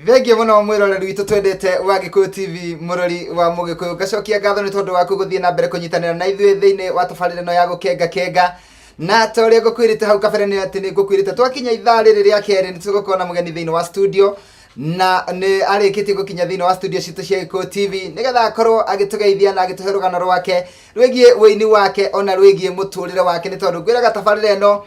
Thengiũ mũno mwĩroreri witũ twendete wa Gĩkũyũ TV, mũrori wa Mũgĩkũyũ. Ngacokia ngatho nĩ tondũ waku gũthiĩ na mbere kũnyitanĩra na ithuĩ thĩinĩ wa tabarĩra ĩno ya gũkenga kenga. Na ta ũrĩa ngũkwĩrĩte hau kabere nĩ atĩ nĩ ngũkwĩrĩte twakinya ithaa rĩrĩ rĩa kerĩ nĩ tũgũkorwo na mũgeni thĩinĩ wa studio, na nĩ arĩkĩtie gũkinya thĩinĩ wa studio citũ cia Gĩkũyũ TV nĩgetha akorwo agĩtũgeithia na agĩtũhe rũgano rwake rwĩgiĩ ũini wake ona rwĩgiĩ mũtũrĩre wake, nĩ tondũ ngwĩraga tabarĩra ĩno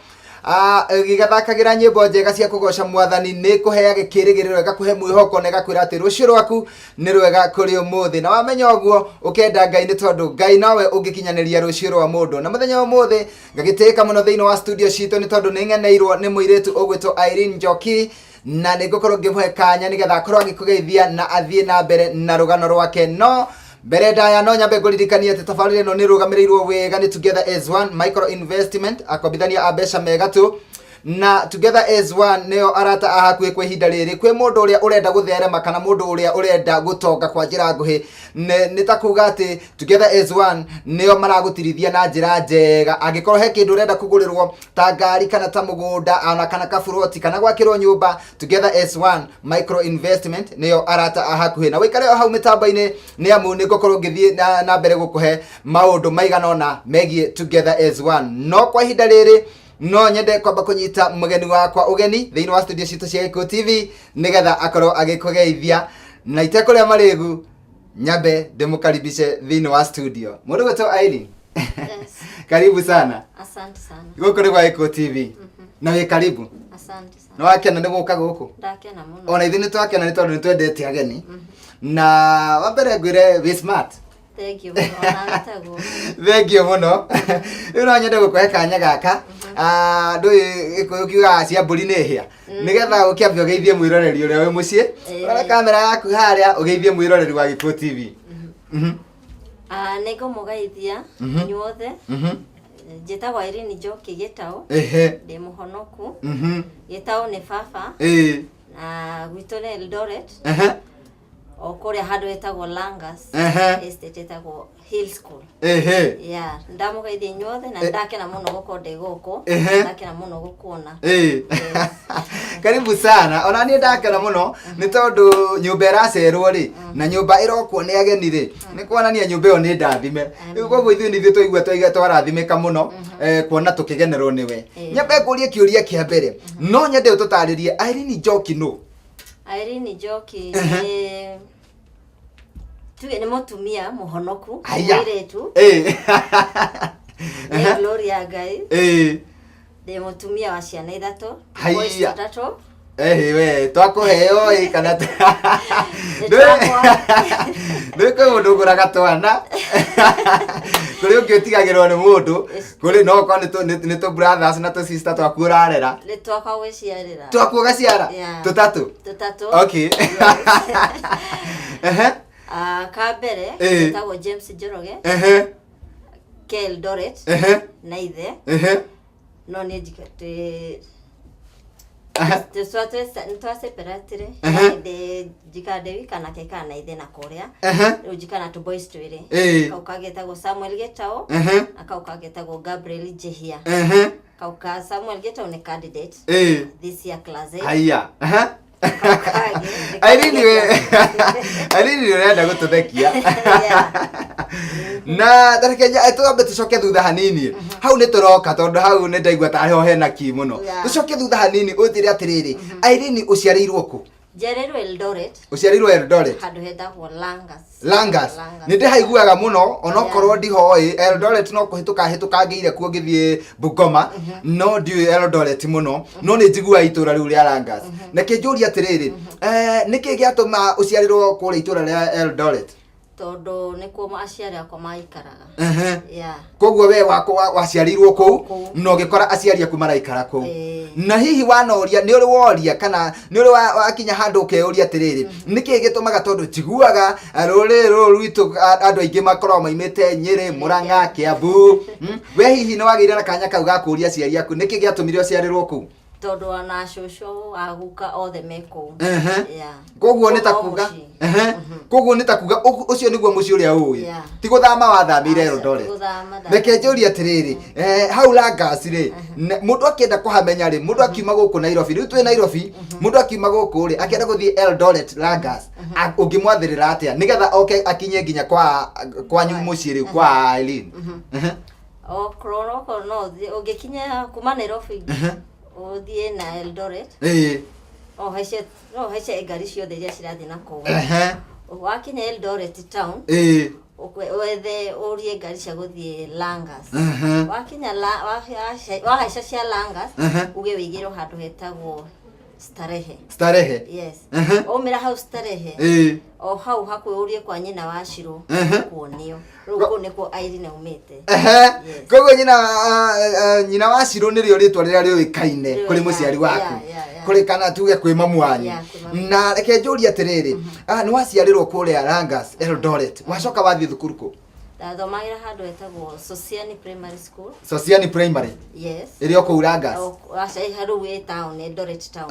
gĩgathakagĩra nyĩmbo njega cia kũgoca mwathani nĩ kũheage kĩrĩgĩrĩro, ĩgakũhe mwĩhoko na ĩgakwĩra atĩ rũciũ rwaku nĩ rwega kũrĩ ũmũthĩ. Na wamenya ũguo ũkenda Ngai, nĩ tondũ Ngai nowe ũngĩkinyanĩria rũciũ rwa mũndũ. Na mũthenya wa ũmũthĩ ngagĩtĩĩka mũno thĩinĩ wa studio citũ nĩ tondũ nĩ ng'eneirwo nĩ mũirĩtu ũgwĩtwo Irene Njoki, na nĩ ngũkorwo ngĩmũhe kanya nĩgetha akorwo agĩkũgeithia na athiĩ na mbere na rũgano rwake. No mbere ndaya no nyambe ngũririkanie atĩ tabarĩra ĩno nĩ ĩrũgamĩrĩirwo wega nĩ Together as One Micro Investment, akombithania a mbeca mega tu. Na Together as One nĩo arata a hakuhĩ kwa ihinda rĩrĩ kwĩ mũndũ ũrĩa ũrenda gũtherema kana mũndũ ũrĩa ũrenda gũtonga kwa njĩra nguhĩ. Nĩ ta kuga atĩ Together as One nĩo maragũtirithia na njĩra njega. Angĩkorwo he kĩndũ ũrenda kũgũrĩrwo ta ngari kana ta mũgũnda ona kana kaburoti kana gwakĩrwo nyũmba, Together as One Micro Investment nĩo arata a hakuhĩ. Na wĩikare o hau mĩtambo-inĩ nĩ amu nĩ ngũkorwo ngĩthiĩ na mbere gũkũhe maũndũ maigana ũna megiĩ Together as One. No kwa ihinda rĩrĩ no nyende kwamba kũnyita mũgeni wakwa ũgeni thĩinĩ wa studio citũ cia Gĩkũyũ TV nĩgetha akorwo agĩkũgeithia, na itekũrĩa marĩgu nyambe ndĩmũkaribishe thĩinĩ wa studio. Mũndũ gwĩtwo Irene. Yes. Karibu sana. Asante sana. Gũkũ nĩ gwa Gĩkũyũ TV na wĩ karibu. Asante sana. Nĩ wakena nĩ gũka gũkũ? Ndakena mũno. Ona ithuĩ nĩ twakena nĩ tondũ nĩ twendete ageni. Na wa mbere ngwĩre wĩ smart. Thank you mũno, ona taguo. Thengiũ mũno. Rĩu no nyende gũkũhe kanya gaka. Ah, ndũĩ Gĩkũyũ kiugaga cia mbũri nĩ hĩa, nĩgetha ũkĩambe ũgeithie mwĩroreri ũrĩa wĩ mũciĩ. Rora kamera yaku harĩa ũgeithie mwĩroreri wa Gĩkũyũ TV. Ah, nĩ ngũmũgeithia inyuothe. Njĩtagwo Irene Njoki Gĩtaũ. Ndĩ mũhonoku. Gĩtaũ nĩ baba. Na gwitũ nĩ Eldoret. O kũrĩa handũ hetagwo Langas. Estate ĩtagwo Hill School. Yeah, ndamũgeithia inyuothe na ndakena mũno gũkorwo ndĩ gũkũ. Ndakena mũno gũkuona. Yes. Karibu sana. Ona niĩ ndakena mũno nĩ tondũ nyũmba ĩracerwo rĩ, na nyũmba ĩrokwo nĩ ageni rĩ, nĩ kuonania nyũmba ĩyo nĩ ndathime. Rĩu koguo ithuĩ nĩ ithuĩ twaigua twaiga twarathimĩka mũno kuona tũkĩgenerwo nĩwe. Nyambe ngũrie kĩũria kĩa mbere, no nyende ũtũtarĩrie Irene Njoki nũ? Irene Njoki nĩ tuge nĩ mũtumia mũhonoku. Haya. Mũirĩtu. Nĩ glory ya Ngai. Ndĩ mũtumia wa ciana ithatũ. Haiya. Boys tũtatũ. Ehe, we twakũheo ĩ kana Nĩ twakwa. Ndũĩ kwĩ mũndũ ũgũraga twana, kũrĩ ũngĩ ũtigagĩrwo nĩ mũndũ, kũrĩ no okorwo nĩ tũ brothers na tũ sister twaku ũrarera. Nĩ twakwa gwĩciarĩra. Twaku ũgaciara? Yeah. Tũtatũ? Tũtatũ. Okay. Yes. Ah, ka mbere getagwo James Njoroge. Ke Eldoret na ithe. No niĩ twĩ nĩ twaseparatire. Ndĩ njikara ndĩ wika nake kana na ithe na kũrĩa. Rĩu njikara na tũ boys twĩrĩ. Kau kagetagwo Samuel Gĩtaũ na kau kagetagwo Gabriel Njihia. Kau ka Samuel Gĩtaũ nĩ candidate this year class 8. Haiya. Kau kangĩ nĩ Irene, we Irene nĩ ũrenda gũtũthekia. Na tareke twambe tũcoke thutha hanini. Hau nĩ tũroka tondũ hau nĩ ndaigua tarĩ ho hena ki mũno. Tũcoke thutha hanini ũnjĩre atĩrĩrĩ, Irene, ũciarĩirwo kũ? Njiarĩirwo Eldoret. Ũciarĩirwo Eldoret? Handũ hetagwo Langas. Langas? Langas. Nĩ ndĩhaiguaga mũno onokorwo ndihoĩ Eldoret, no kũhĩtũka hĩtũkangĩire kuo ngĩthiĩ Bungoma, no ndiũĩ Eldoret mũno, no nĩ njiguaga itũra rĩu rĩa Langas. Na kĩnjũria atĩrĩrĩ, nĩkĩ gĩatũma ũciarĩrwo kũrĩa itũra rĩa Eldoret? Tondũ nĩkuo aciari akwa maikaraga. Yeah. Koguo we wako waciarĩirwo kũu? Kũu. Na ũgĩkora aciari aku maraikara kũu? Ĩĩ. Na hihi wanoria, nĩ ũrĩ woria kana nĩ ũrĩ wakinya handũ ũkeyũria atĩrĩrĩ, nĩkĩ gĩtũmaga, tondũ njiguaga rũrĩrĩ rũrũ rwitũ andũ aingĩ makoragwo maimĩte Nyĩrĩ, Mũrang'a, Kĩambu. We hihi nĩ wagĩire na kanya kau ga kũũria aciari aku nĩkĩ gĩatũmire ũciarĩrwo kũu? Tondũ ona cũcũ aguka othe me kũu. Yeah. Koguo nĩ ta Koguo kuga mũciĩ. Koguo nĩ ta kuga ũcio nĩguo mũciĩ ũrĩa ũĩ. Ti gũthama wathamĩire Aca, Eldoret. ti gũthama Reke njũrie atĩrĩrĩ, hau Langas rĩ, mũndũ akĩenda kũhamenya rĩ, mũndũ akiuma gũkũ Nairobi, rĩu twĩ Nairobi, mũndũ akiuma gũkũ rĩ, akĩenda gũthiĩ Eldoret Langas, ũngĩmwathĩrĩra atĩa nĩgetha oke akinye nginya kwa kwanyu mũciĩ rĩu kwa Eileen? Okorwo okorwo no ũthiĩ ũngĩkinya kuma Nairobi ũthiĩ na Eldoret, no ũhaice ngari ciothe iria cirathiĩ na kũu. Wakinya Eldoret town, wethe ũrie ngari cia gũthiĩ Langas. Wakinya wahaica cia Langas, uge wĩigĩrwo handũ hetagwo Starehe. Starehe. Yes. Waumĩra hau Starehe, o hau hakuhĩ ũrie kwa nyina wa Shiro, kuonio rĩu kũu nĩkuo Irene aumĩte. Yes. Koguo nyina wa Shiro nĩrĩo rĩtwa rĩrĩa rĩũĩkaine kũrĩ mũciari waku, kũrĩ kana tuge kwĩ mamu wanyu. Yeah, kwĩ mamu. Na reke njũrie atĩrĩrĩ, nĩ waciarĩrwo kũrĩa Langas Eldoret, wacoka wathiĩ thukuru kũ? Ndathomagĩra handũ hetagwo Sosiani Primary School. Sosiani Primary? Yes. Ĩrĩ o kũu Langas? Aca, rĩu ĩ town, Eldoret town.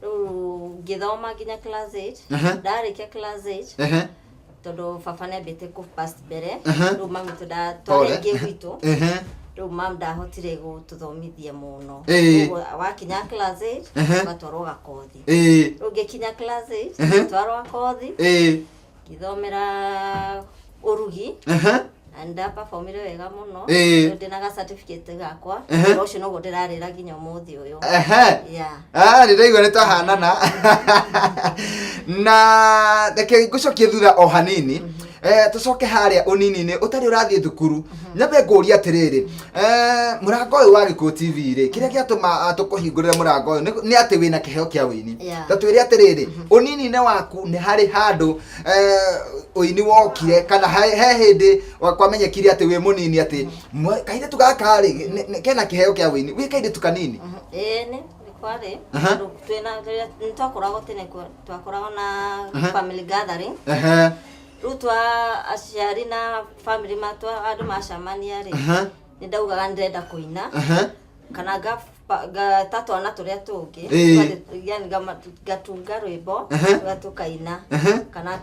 Rĩu ngĩthoma nginya class 8. Ndarĩkia class 8, tondũ baba nĩambĩte kũ pass mbere, rĩu mami tũ Pole. twarĩ aingĩ gwitũ, rĩu mam ndahotire gũtũthomithia mũno. Ũguo wakinya class 8, ũgatwarwo gakothi. Rĩu ngĩkinya class 8, ngĩtwarwo gakothi, ngĩthomera ũrugi, na nĩndaperformire wega mũno. Rĩu ndĩna ga certificate gakwa. Wĩra ũcio noguo ndĩrarĩra nginya ũmũthĩ ũyũ. Yeah. Ah, nĩ ndaigua nĩ twahanana. Na reke ngũcokie thutha o hanini, tũcoke harĩa ũnini-inĩ ũtarĩ ũrathiĩ thukuru. Nyambe ngũrie atĩrĩrĩ, mũrango ũyũ wa Gĩkũyũ TV rĩ, kĩrĩa gĩatũma tũkũhingũrĩre mũrango ũyũ nĩ atĩ wĩna kĩheo kĩa ũini. Ta twĩre atĩrĩrĩ, ũnini-inĩ waku nĩ harĩ handũ ũini wokire, kana he hĩndĩ kwamenyekire atĩ wĩ mũnini atĩ kairĩtu gaka rĩ kena kĩheo kĩa ũini, wĩ kairĩtu kanini? Ĩĩ, nĩ kwarĩ. Tondũ twĩna nĩ twakoragwo tene twakoragwo na family gathering. Rĩu twa aciari na family matwa andũ macamania rĩ, nĩ ndaugaga nĩ ndĩrenda kũina, kana ngata twana tũrĩa tũngĩ. Yani ngatunga rwĩmbo tũrĩa tũkaina, kana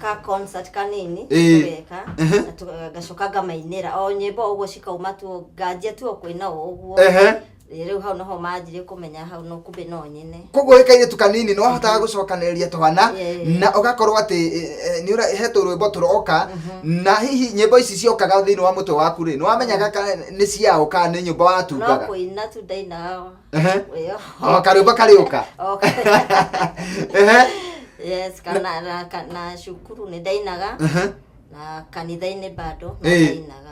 ka concert kanini tũgeka, na ngacoka ngamainĩra o nyĩmbo ũguo cikauma tu, nganjia tu o kũina o ũguo. Rĩu hau noho manjirie kũmenya hau no kumbe no nyine. Koguo wĩ kairĩtu kanini nĩ wahotaga gũcokanĩrĩria twana na ũgakorwo atĩ nĩ he tũrwĩmbo tũroka, na hihi nyĩmbo ici ciokaga thĩinĩ wa mũtwe waku rĩ, nĩ wamenyaga kana nĩ ciaũ kana nĩ nyũmba No watungaga? kũina tu ndainaga. Ĩyo. O karwĩmbo karĩũka. Yes, kana na cukuru nĩ ndainaga, na kanitha-inĩ bado no ndainaga.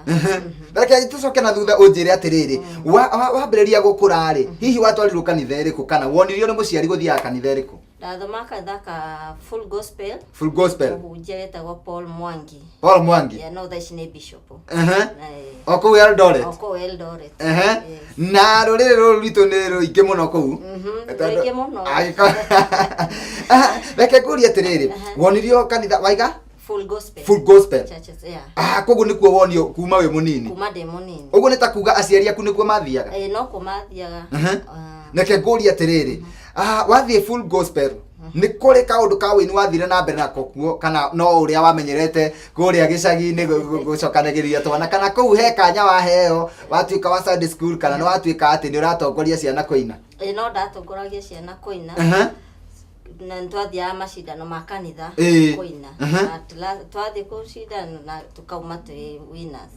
Reke tũcoke na thutha ũnjĩre atĩrĩrĩ, wambĩrĩria gũkũra rĩ, hihi watwarirwo kanitha ĩrĩkũ kana wonirio nĩ mũciari gũthiaga kanitha ĩrĩkũ? Ndathoma kanitha ka Full Gospel. Full Gospel. Mũhunjia wetagwo Paul Mwangi. Paul Mwangi. Yeah, no thaa ici nĩ bishop. O kũu Eldoret? O kũu Eldoret. Yes. Na rũrĩrĩ rũrũ rwitũ nĩ rũingĩ mũno kũu. Rũingĩ mũno. Reke ngũrie atĩrĩrĩ, wonirio kanitha waiga? Full Gospel. Full Gospel. Churches, yeah. Ah, koguo nĩkuo wonio kuma wĩ mũnini? Kuma ndĩ mũnini. Ũguo nĩ ta kuga aciari aku nĩkuo mathiaga? Eh, no kuo mathiaga. Ah. Reke ngũrie atĩrĩrĩ, wathiĩ Full Gospel, nĩ kũrĩ kaũndũ ka ũini wathire na mbere nako kuo, kana no ũrĩa wamenyerete kũrĩa gĩcagi-inĩ gũcokanagĩrĩria twana, kana kũu he kanya waheo watuĩka wa Sunday school, kana nĩ watuĩka atĩ nĩ ũratongoria ciana kũina? Eh, no ndatongoragia ciana kũina. Na nĩ twathiaga macindano ma kanitha kũina. Na twathiĩ kũcindana na tũkauma twĩ winners.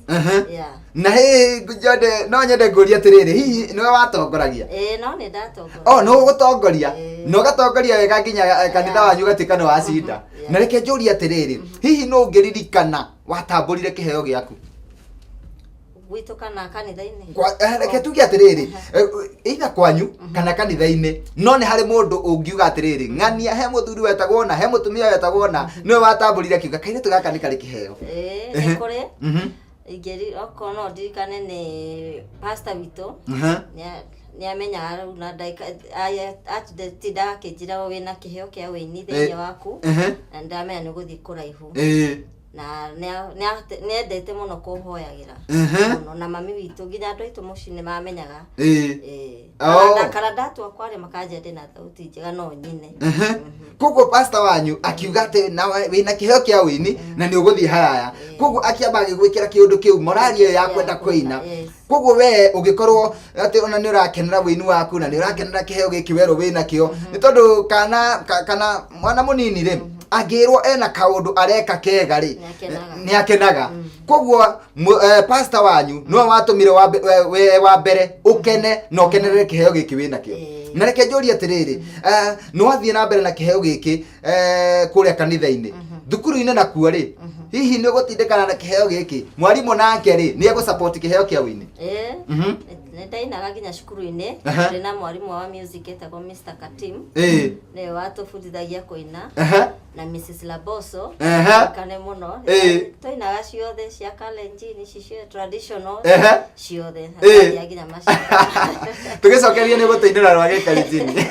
Yeah. Na hihi nyende no nyende ngũrie atĩrĩrĩ, hihi nĩwe watongoragia? Ĩĩ, no nĩ ndatongoragia. Oh, nĩ ũgũtongoria na ũgatongoria wega nginya kanitha wanyu ũgatuĩka nĩ wacinda. Na reke njũrie atĩrĩrĩ, hihi nũ ũngĩririkana watambũrire kĩheo gĩaku? Gwitũ kana kanitha-inĩ? Reke tuge atĩrĩrĩ, either kwanyu kana kanitha-inĩ, no nĩ harĩ mũndũ ũngiuga atĩrĩrĩ, ng'ania he mũthuri wetagwo na he mũtumia wetagwo na nĩwe watambũrire akiuga kairĩtu gaka nĩ karĩ kĩheo. Ĩĩ, nĩ kũrĩ. Ingĩri okorwo no ndirikane nĩ pastor witũ. Nĩ amenyaga rĩu na ndagĩka atindaga akĩnjĩra wĩna kĩheo kĩa ũini thĩinĩ waku, na nĩndamenya nĩ ũgũthiĩ kũraihu. Na nĩendete mũno kũhoyagĩra mũno, na mami witũ nginya andũ aitũ mũciĩ nĩ mamenyaga. Ĩĩ. Kana ndatua kwaria makanjia ndĩna thauti njega no nyine. Koguo pastor wanyu akiuga atĩ nawe wĩna kĩheo kĩa ũini na nĩ ũgũthiĩ haraya. Koguo akĩamba agĩgwĩkĩra kĩũndũ kĩu, morali ĩyo ya kwenda kũina. Koguo we ũgĩkorwo atĩ ona nĩ ũrakenera ũini waku na nĩ ũrakenera kĩheo gĩkĩ werũ wĩnakĩo, nĩ tondũ kana kana mwana mũnini rĩ, angĩrwo ena kaũndũ areka kega rĩ, nĩ akenaga. Koguo pastor wanyu nĩwe watũmire we wa mbere ũkene na ũkenerere kĩheo gĩkĩ wĩnakĩo. Na reke njũrie atĩrĩrĩ, nĩ wathiĩ na mbere na kĩheo gĩkĩ kũrĩa kanitha-inĩ, thukuru-inĩ nakuo rĩ, hihi nĩ ũgũtindĩkana na kĩheo gĩkĩ? Mwarimũ nake rĩ, nĩ egũsupport kĩheo kĩa ũini? Ĩĩ. Nĩ ndainaga nginya cukuru-inĩ. Ndĩ na mwarimũ wa music etagwo Mr. Katim, nĩwe watũbundithagia kũina, na Mrs. Laboso kane mũno. Twainaga ciothe cia Kalenjin, ici cia traditional ciothe, na nginya macindano. Tũgĩcokeria nĩ gũtũinĩra rwa gĩkarinjini.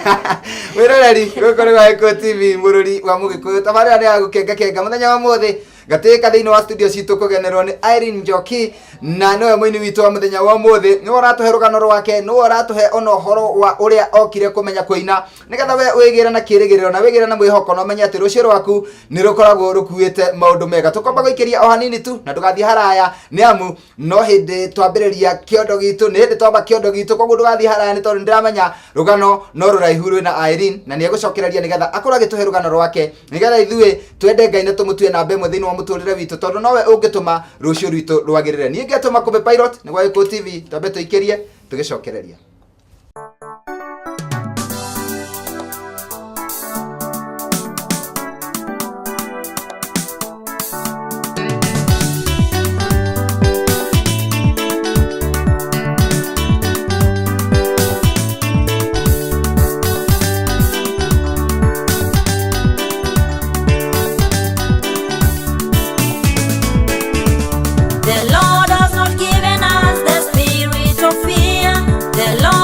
Wĩroreri gũkũ nĩ gwa Gĩkũyũ TV, mũrũri wa mũgĩkũyũ, tabarĩra nĩ ya gũkenga kenga. Mũthenya wa mũthĩ gatĩka thĩinĩ wa studio citũ kũgenerwo nĩ Irene Njoki, na nĩwe mũini witũ wa mũthenya wa ũmũthĩ. Nĩwe ũratũhe rũgano rwake, nĩwe ũratũhe ona ũhoro wa ũrĩa okire kũmenya kũina, nĩgetha we wĩgĩre na kĩrĩgĩrĩro na wĩgĩre na mwĩhoko na ũmenye atĩ rũciũ rwaku nĩ rũkoragwo rũkuĩte maũndũ mega. Tũkomba gũikĩria o hanini tu na ndũgathiĩ haraya, nĩ amu no hĩndĩ twambĩrĩria kĩondo gitũ, nĩ hĩndĩ twamba kĩondo gitũ. Koguo ndũgathiĩ haraya, nĩ tondũ nĩndĩramenya rũgano no rũraihu rwĩna Irene, na nĩ egũcokereria nĩgetha akorwo agĩtũhe rũgano rwake, nĩgetha ithuĩ twende Ngai na tũmũtue namba ĩmwe thĩinĩ wa mũtũrĩre witũ, tondũ nowe ũngĩtũma rũciũ rwitũ rwagĩrĩre. Niĩ ngetũma Kũmbe Pilot nĩ gwa Gĩkũyũ TV, twambe tũikĩrie tũgĩcokereria. The Lord has not given us the spirit of fear. The Lord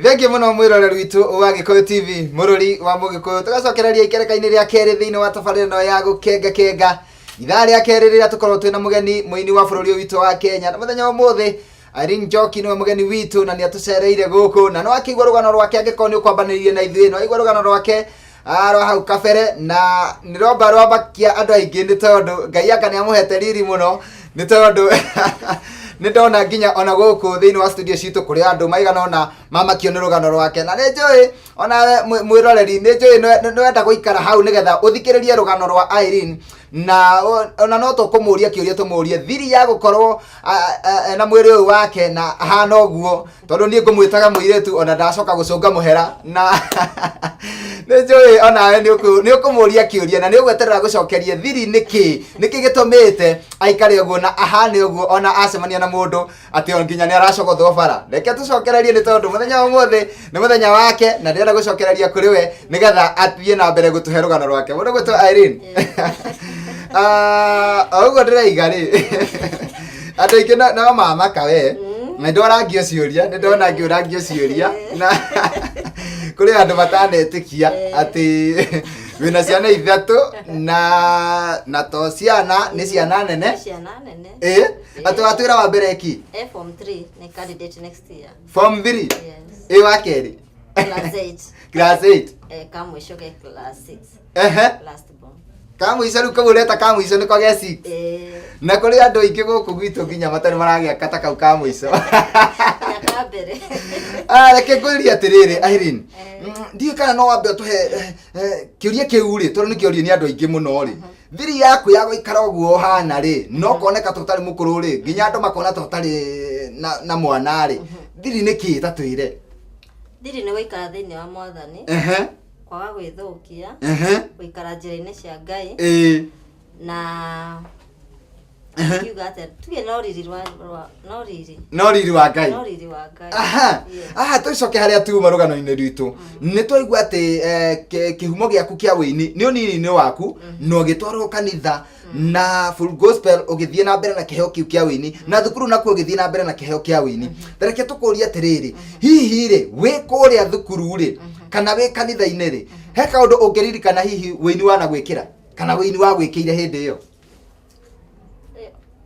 Thengiũ mũno mwĩroreri witũ wa Gĩkũyũ TV, mũrũri wa Mũgĩkũyũ. Tũgacokereria ikereka-inĩ rĩa kerĩ thĩinĩ wa tabarĩra ĩno ya gũkenga kenga. Ithaa rĩa kerĩ rĩrĩa tũkoragwo twĩna mũgeni mũini wa bũrũri ũyũ witũ wa Kenya. Na mũthenya wa ũmũthĩ Irene Njoki nĩwe mũgeni witũ na nĩ atũcereire gũkũ na no akĩigua rũgano rwake angĩkorwo nĩ ũkwambanĩrĩirie na ithuĩ no aigua rũgano rwake rwa hau kabere na nĩ rwamba rwamakia andũ aingĩ nĩ tondũ Ngai anga nĩ amũhete riri mũno nĩ tondũ nĩ ndona nginya ona gũkũ thĩinĩ wa studio citũ kũrĩ andũ maigana ũna mamakio nĩ rũgano rwake na nĩ njũĩ onawe mwĩroreri nĩ njũĩ nĩ wenda gũikara hau nĩgetha ũthikĩrĩrie rũgano rwa Irene na ona no tũkũmũria kĩũria tũmũrie thiri ya gũkorwo na mwĩrĩ ũyũ wake na ahana ũguo tondũ niĩ ngũmwĩtaga mũirĩtu ona ndacoka gũcũnga mũhera na nĩ njũĩ onawe nĩ ũkũmũria kĩũria na nĩ ũgweterera gũcokeria thiri nĩkĩ nĩkĩ gĩtũmĩte aikare ũguo na ahane ũguo ona acemania na mũndũ atĩ o nginya nĩ aracogothwo bara. Reke tũcokererie nĩ tondũ mũthenya wa ũmũthĩ nĩ mũthenya wake na ndĩrenda gũcokereria kũrĩ we nĩgetha athiĩ na mbere gũtũhe rũgano rwake. Mũndũ gwĩtwo Irene. Ah, o ũguo ndĩraiga rĩ, andũ aingĩ no mamaka we na ndorangio ciũria, nĩ ndona ngĩũrangio ciũria na kũrĩ andũ matanetĩkia atĩ wĩna ciana ithatũ na to ciana nĩ ciana nene. Nĩ ciana nene. Ĩ atĩ watwĩra wa mbere ki? E form 3, nĩ candidate next year. Form 3? Yes. Ĩ wa kerĩ? Class 8. Class 8. Eh, ka mũico ke class 6. Last born. Ka mũico rĩu kau ũreta ka mũico nĩko ge 6? Eh. Na kũrĩ andũ aingĩ gũkũ gwitũ nginya matarĩ maragĩa kata kau ka mũico. Nginya ka mbere. Ah, reke ngũrie atĩrĩrĩ Irene. Ndiũĩ kana no wambe ũtũhe kĩũria kĩu rĩ, tondũ nĩ kĩũria nĩ andũ aingĩ mũno rĩ. Thiri yaku ya gũikara ũguo ũhana rĩ, no koneka ta ũtarĩ mũkũrũ rĩ, nginya andũ makona ta ũtarĩ na mwana rĩ. Thiri nĩ kĩ ta twĩre? Thiri nĩ gũikara thĩinĩ wa Mwathani. Kwaga gwĩthũkia. Gũikara njĩra-inĩ cia Ngai. Na ngiuga atĩa, tuge no riri rwa no riri. No riri wa Ngai. No riri wa Ngai. Aha. Yes. Aha, tũcoke harĩa tuma rũgano-inĩ rwitũ. Nĩ twaigua atĩ kĩhumo gĩaku kĩa ũini nĩ ũnini-inĩ waku na ũgĩtwarwo kanitha na full gospel ũgĩthiĩ na mbere na kĩheo kĩu kĩa ũini na thukuru nakuo ũgĩthiĩ na mbere na kĩheo kĩa ũini. Ta reke tũkũrie atĩrĩrĩ, hihi rĩ wĩ kũrĩa thukuru rĩ kana wĩ kanitha-inĩ rĩ, he kaũndũ ũngĩririkana hihi ũini wanagwĩkĩra kana ũini wagwĩkĩire hĩndĩ ĩyo?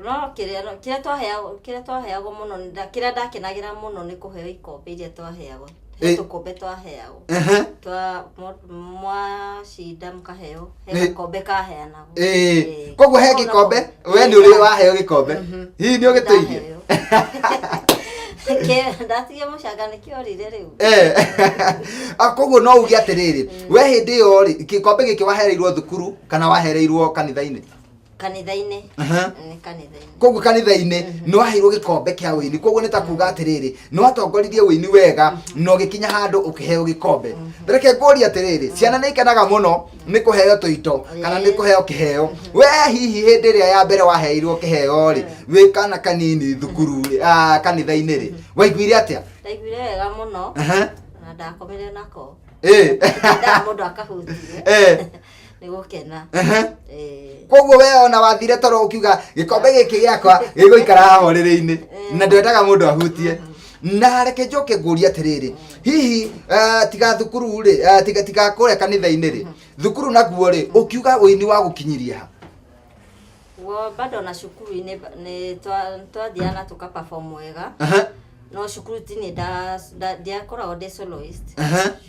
No kĩrĩa no, kĩrĩa twaheagwo, kĩrĩa twaheagwo mũno nĩ nda- kĩrĩa ndakenagĩra mũno nĩ kũheo ikombe iria twaheagwo. He tũkombe twaheagwo. Twa mwacinda mũkaheo, he gakombe kaheanagwo. Koguo he gĩkombe, we nĩ ũrĩ waheo gĩkombe. Hihi nĩ ũgĩtũirie? Ndaheo. Ndatigia mũcanga nĩkĩorire rĩu. Koguo no uge atĩrĩrĩ, we hĩndĩ ĩyo rĩ, gĩkombe gĩkĩ wahereirwo thukuru kana wahereirwo kanitha-inĩ? Kanitha-inĩ. Nĩ kanitha-inĩ. Koguo kanitha-inĩ nĩ waheirwo gĩkombe kĩa ũini, koguo nĩ ta kuga atĩrĩrĩ, nĩ watongoririe ũini wega na ũgĩkinya handũ ũkĩheo gĩkombe. Reke ngũrie atĩrĩrĩ, ciana nĩ ikenaga mũno nĩ kũheo tũindo kana nĩ kũheo kĩheo. We hihi hĩndĩ ĩrĩa ya mbere waheirwo kĩheo rĩ, wĩ kana kanini thukuru rĩ, kanitha-inĩ rĩ, waiguire atĩa? Ndaiguire wega mũno. Na ndakomire nako. Ndendaga mũndũ akahutie. Nĩ gũkena. Koguo we ona wathire toro ũkiuga gĩkombe gĩkĩ gĩakwa gĩgũikara haha ũrĩrĩ-inĩ na ndwendaga mũndũ ahutie. Na reke njoke ngũrie atĩrĩrĩ, hihi tiga thukuru rĩ, tiga kũrĩa kanitha-inĩ rĩ, thukuru naguo rĩ, ũkiuga ũini wa gũkinyirie ha? Guo bado na cukuru-inĩ nĩ twathiaga na tũka perform wega. No cukuru ti nĩ ndiakoragwo ndĩ soloist.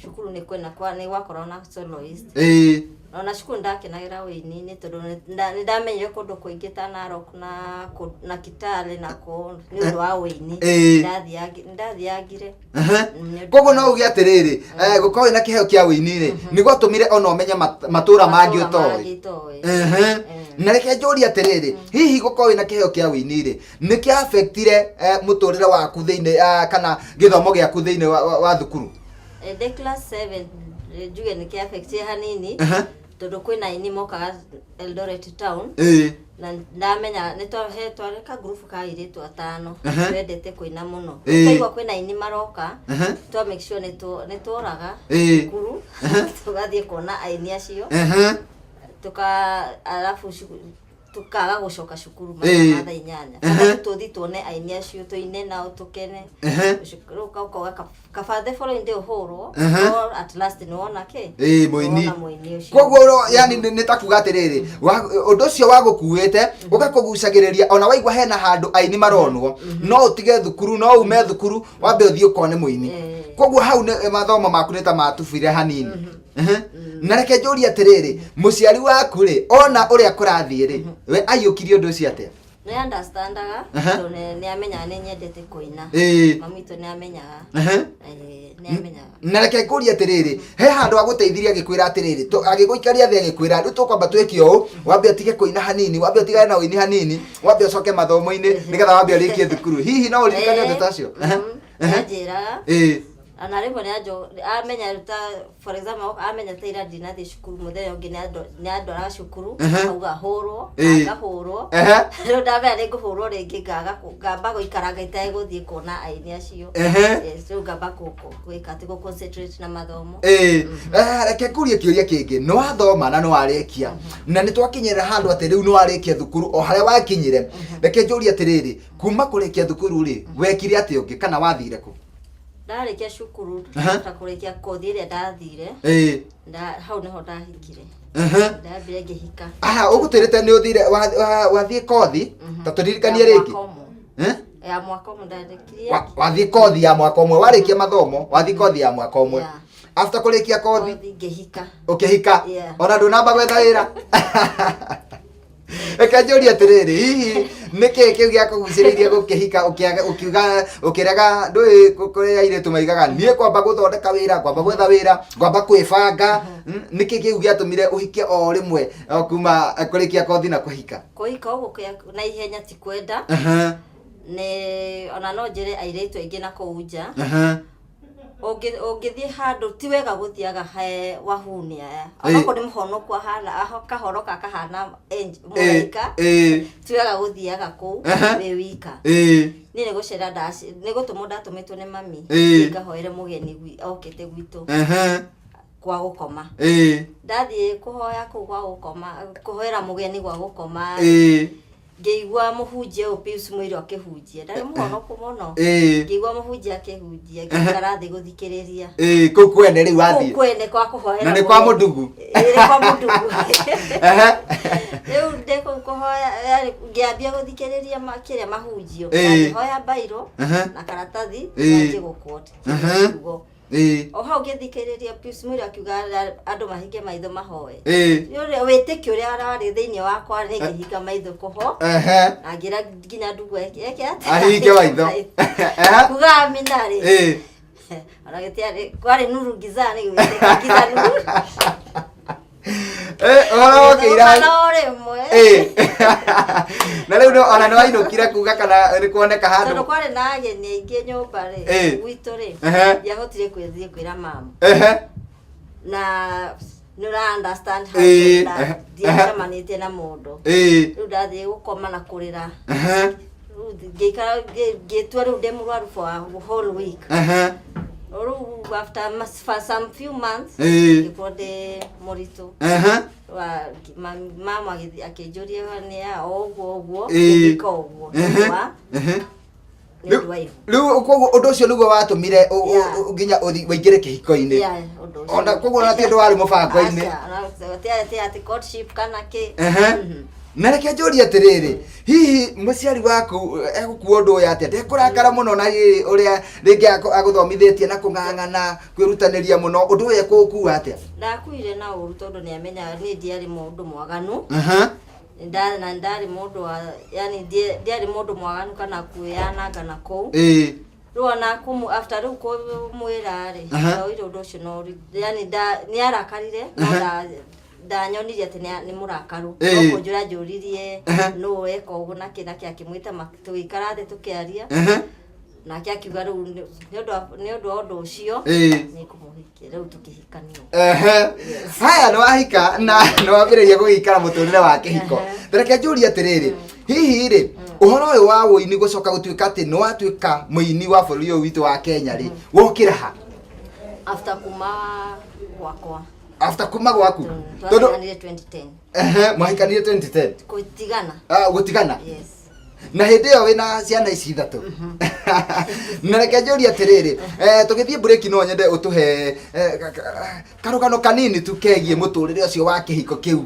Cukuru nĩ kwĩna kwa, nĩ gwakoragwo na soloist. No na cukuru ndakenagĩra ũini nĩ tondũ nĩ ndamenyire kũndũ kũingĩ ta Narok na Kitale na kũ nĩ ũndũ wa ũini. Ndathiangire. Koguo no uge atĩrĩrĩ, gũkorwo wĩna kĩheo kĩa ũini rĩ, nĩ gwatũmire ona ũmenye matũra mangĩ ũtoĩ. Na reke njũrie atĩrĩrĩ, hihi gũkorwo wĩna kĩheo kĩa ũini rĩ, nĩ kĩa affectire mũtũrĩre waku thĩinĩ, kana gĩthomo gĩaku thĩinĩ wa thukuru? Ndĩ class 7, njuge nĩ kĩa affectire hanini, tondũ kwĩna aini mokaga Eldoret town. Na ndamenya nĩ he twarĩ ka group ka airĩtu atano, twendete kũina mũno. Twaigua kwĩna aini maroka, twa make sure nĩ tworaga thukuru, tũgathiĩ kuona aini acio. Tuka, alafu Tukaga gucoka cukuru mathaa ma thaa 8 kana tuthi tuone aini acio, tuine nao, tukene. Rĩu ũkauga kaba the following day ũhũrwo, no at last nĩ wona kĩ? Ĩĩ, mũini. Nĩwona mũini ũcio. Koguo yani nĩ ta kuga atĩrĩrĩ, ũndũ ũcio wagũkuĩte ũgakũgucagĩrĩria, ona waigua hena handũ aini maronwo, no ũtige thukuru, no ume thukuru, wambe ũthiĩ ũkone mũini. Koguo hau nĩ mathomo maku nĩ ta matubire hanini. Na reke njũrie atĩrĩrĩ, mũciari waku rĩ, ona ũrĩa kũrathiĩ rĩ, we aiyũkirie ũndũ ũcio atĩa? Nĩ understandaga, tondũ nĩ amenyaga nĩ nyendete kũina. Mami witũ nĩ amenyaga. Nĩ amenyaga. Na reke ngũrie atĩrĩrĩ, he handũ agũteithirie agĩkwĩra atĩrĩrĩ, agĩgũikaria thĩ agĩkwĩra, rĩu tũkwamba twĩke ũũ, wambe ũtige kũina hanini, wambe ũtigane na ũini hanini, wambe ũcoke mathomo-inĩ nĩgetha wambe ũrĩkie thukuru? Hihi no ũririkane ũndũ ta ũcio? Nĩanjĩraga. Ona rĩmwe nĩanjo amenya ta, for example, amenya ta ira ndinathiĩ cukuru, mũthenya ũngĩ nĩandwaraga cukuru, akauga hũrwo, ngahũrwo. Rĩu ndamenya nĩ ngũhũrwo rĩngĩ, ngaga ngamba gũikaranga itegũthiĩ kuona aini acio. Yes, rĩu ngamba gwĩka atĩ gũ concentrate na mathomo. Ĩĩ. Reke ngũrie kĩũria kĩngĩ. Nĩ wathoma na nĩ warĩkia, na nĩ twakinyĩra handũ atĩ rĩu nĩ warĩkia thukuru, o harĩa wakinyire, reke njũrie atĩrĩrĩ, kuma kũrĩkia thukuru rĩ, wekire atĩa ũngĩ kana wathire kũ? Ndarĩkia cukuru, ta kũrĩkia kothi ĩrĩa ndathire, hau nĩho ndahikire. Ndambire ngĩhika. Aha, ũgũtwĩrĩte nĩ ũthire wathiĩ kothi, ta tũririkanie Ya rĩngĩ. mwaka ũmwe. Eh? Ya mwaka ũmwe ndarĩkirie. Wathiĩ kothi ya mwaka ũmwe, warĩkia mathomo wathiĩ kothi ya mwaka ũmwe. Yeah. After kũrĩkia kothi, kothi ngĩhika. Ũkĩhika. Yeah. Ona ndũnamba gwetha wĩra. Reke njũrie atĩrĩrĩ, hihi nĩkĩ kĩu gĩakũgucĩrĩirie gũkĩhika, ũkiuga ũkĩrega? Ndũĩ kũrĩ airĩtu maigaga, niĩ kwamba gũthondeka wĩra, kwamba gwetha wĩra, ngwamba kwĩbanga. Nĩkĩ kĩu gĩatũmire ũhike o rĩmwe, o kuma kũrĩkia kothi na kũhika? Kũhika ũguo na ihenya ti kwenda. Nĩ ona no njĩre airĩtu aingĩ na kũu nja, ũngĩthiĩ handũ ti wega gũthiaga he wahuni aya, onakorwo nĩ mũhonoku ahana, kahoro kahana mũraika, ti wega gũthiaga kũu wĩ wika. Niĩ nĩ gũcera nĩ gũtũmwo ndatũmĩtwo nĩ mami ngahoere mũgeni okĩte gwitũ kwa gũkoma. Ndathiĩ kũhoya kũu gwa gũkoma, kũhoera mũgeni gwa gũkoma, ngĩigua mũhunjia ũyũ Pius Mũirũ akĩhunjia. Ndarĩ mũhonoku mũno. Ngĩigua mũhunjia akĩhunjia, ngĩikara thĩ gũthikĩrĩria. Ĩĩ, kũu kwene rĩu Kũu wathiĩ kwene kwa kũhoera Na nĩ kwa mũgeni. Mũndugu? Ĩĩ, nĩ kwa Mũndugu. Rĩu ndĩ kũu kũhoya, yarĩ ngĩambia gũthikĩrĩria kĩrĩa mahunjio. Ngĩhoya bairo na karatathi, njanjie gũquote kiugo. O hau ngĩthikĩrĩria Pius Mũirũ akiuga andũ mahinge maitho mahoe. Ũrĩa wĩtĩkio ũrĩa warĩ thĩinĩ wakwa, nĩ ngĩhinga maitho kũho na ngĩra nginya ndugu eke atĩa? Ahinge maitho. Kuga amina rĩ, ona gĩtiarĩ, kwarĩ nuru gizani, gwĩtĩka giza nuru. Eh, ũhoro wokĩira. Gĩthũka no rĩmwe. Na rĩu ona nĩ wainũkire kuga kana nĩ kuoneka tondũ handũ? Kwarĩ na ageni aingĩ nyũmba rĩ, gwitũ rĩ, ndiahotire kwĩthiĩ kwĩra mama, na nĩ ũra understand how ndiacemanĩtie na mũndũ. Rĩu ndathiĩ gũkoma na kũrĩra. Rĩu ngĩikara ngĩtua rĩu ndĩ mũrwaru for a whole week. Rĩu after for some few months, ngĩkorwo ndĩ mũritũ. Mama akĩnjũria nĩ ya o ũguo ũguo, ngĩka ũguo nĩ ũndũ wa ihu. Rĩu koguo ũndũ ũcio nĩguo watũmire nginya ũingĩre kĩhiko-inĩ? Yeah, ũndũ ũcio. Ona koguo ona ti ũndũ warĩ mũbango-inĩ? Aca, ona ti atĩ courtship kana kĩ. Na reke njũrie atĩrĩrĩ, hihi mũciari waku egũkua ũndũ ũyũ atĩa? Ndekũrakara mũno na rĩrĩ ũrĩa rĩngĩ agũthomithĩtie na kũng'ang'ana kwĩrutanĩria mũno, ũndũ ũyũ ekũũkua atĩa? Ndakuire na ũru tondũ nĩ amenyaga niĩ ndiarĩ mũndũ mwaganu. Na ndarĩ mũndũ wa, yani ndiarĩ mũndũ mwaganu kana kwĩyananga na kũu. Rĩu ona after rĩu kũmwĩra rĩ, ndoire ũndũ ũcio na ũritũ, yani nĩ arakarire, no ndanyonirie atĩ nĩ mũrakaru. No kũnjũra njũririe nũ weka ũguo na kĩ na kĩ, akĩmwĩta tũgĩikara thĩ tũkĩaria, nake akiuga rĩu nĩ ũndũ wa ũndũ ũcio nĩ ngũmũhikia. Rĩu tũkĩhikania. Ehe. Haya, nĩ wahika na nĩ wambĩrĩria gũgĩikara mũtũrĩre wa kĩhiko. Reke njũrie atĩrĩrĩ, hihi rĩ, ũhoro ũyũ wa ũini gũcoka gũtuĩka atĩ nĩ watuĩka mũini wa bũrũri ũyũ witũ wa Kenya rĩ, wokĩra ha? After kuma gwakwa. After kuma gwaku tondu Twatiganire 2010. Ehe, mwahikanire 2010? Gũtigana. Ah, gũtigana. Yes. Na hĩndĩ ĩyo wĩna ciana ici ithatũ. Na reke njũrie atĩrĩrĩ, tũgĩthiĩ mburĩki, no nyende ũtũhe karũgano kanini tu kegiĩ mũtũrĩre ũcio wa kĩhiko kĩu.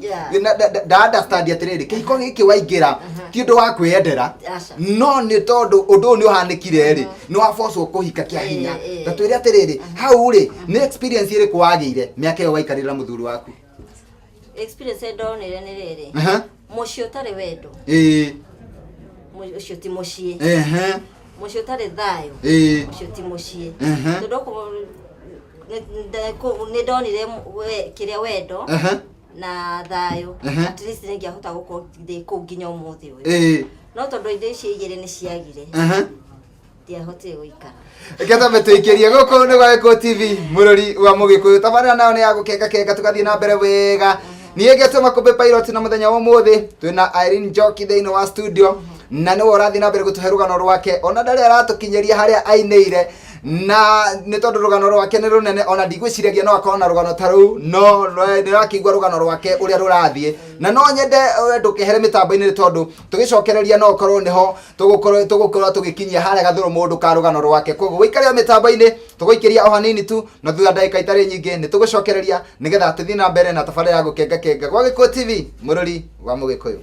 Na understand atĩrĩrĩ, kĩhiko gĩkĩ waingĩra ti ũndũ wa kwĩyendera, Aca. no nĩ tondũ ũndũ ũyũ nĩ ũhanĩkire rĩ, nĩ wabocwo kũhika kĩa hinya. Ta twĩre atĩrĩrĩ, hau rĩ, nĩ experience ĩrĩkũ wagĩire mĩaka ĩyo waikarĩra mũthuri waku? Experience ndonire nĩ rĩrĩ, mũciĩ ũtarĩ wendo, ũcio ti mũciĩ. Mũciĩ ũtarĩ thayũ, ũcio ti mũciĩ. Tondũ okorwo nĩ ndonire kĩrĩa wendo na thayũ, at least nĩ ingĩahota gũkorwo ndĩ kũu nginya ũmũthĩ ũyũ. No tondũ indo icio igĩrĩ nĩ ciagire, ndiahotire gũikara. Reke twambe tũikĩrie gũkũ nĩ gwa Gĩkũyũ TV, mũrori wa mũgĩkũyũ. Tabarĩra nayo nĩ ya gũkenga kenga, tũgathiĩ na mbere wega. Niĩ ngetwo Makũmbĩ Pilot, na mũthenya wa ũmũthĩ twĩna Irene Njoki thĩinĩ wa studio, na nĩwe ũrathiĩ na mbere gũtũhe rũgano rwake. Ona ndarĩ aratũkinyĩria harĩa ainĩire, na nĩ tondũ rũgano rwake nĩ rũnene, ona ndigwĩciragia no akorwo na rũgano ta rũu, no nĩ ũrakĩigua rũgano rwake ũrĩa rũrathiĩ. Na no nyende ndũkehere mĩtambo-inĩ, nĩ tondũ tũgĩcokereria no ũkorwo nĩho tũgũkorwo tũgĩkinyia harĩa gathũrũ mũndũ ka rũgano rwake. Koguo wĩikare o mĩtambo-inĩ, tũgũikĩria o hanini tu, na thutha ndagĩka itarĩ nyingĩ nĩ tũgũcokereria nĩgetha tũthiĩ na mbere na tabarĩra ya gũkenga kenga gwa Gĩkũyũ TV, mũrũri wa mũgĩkũyũ.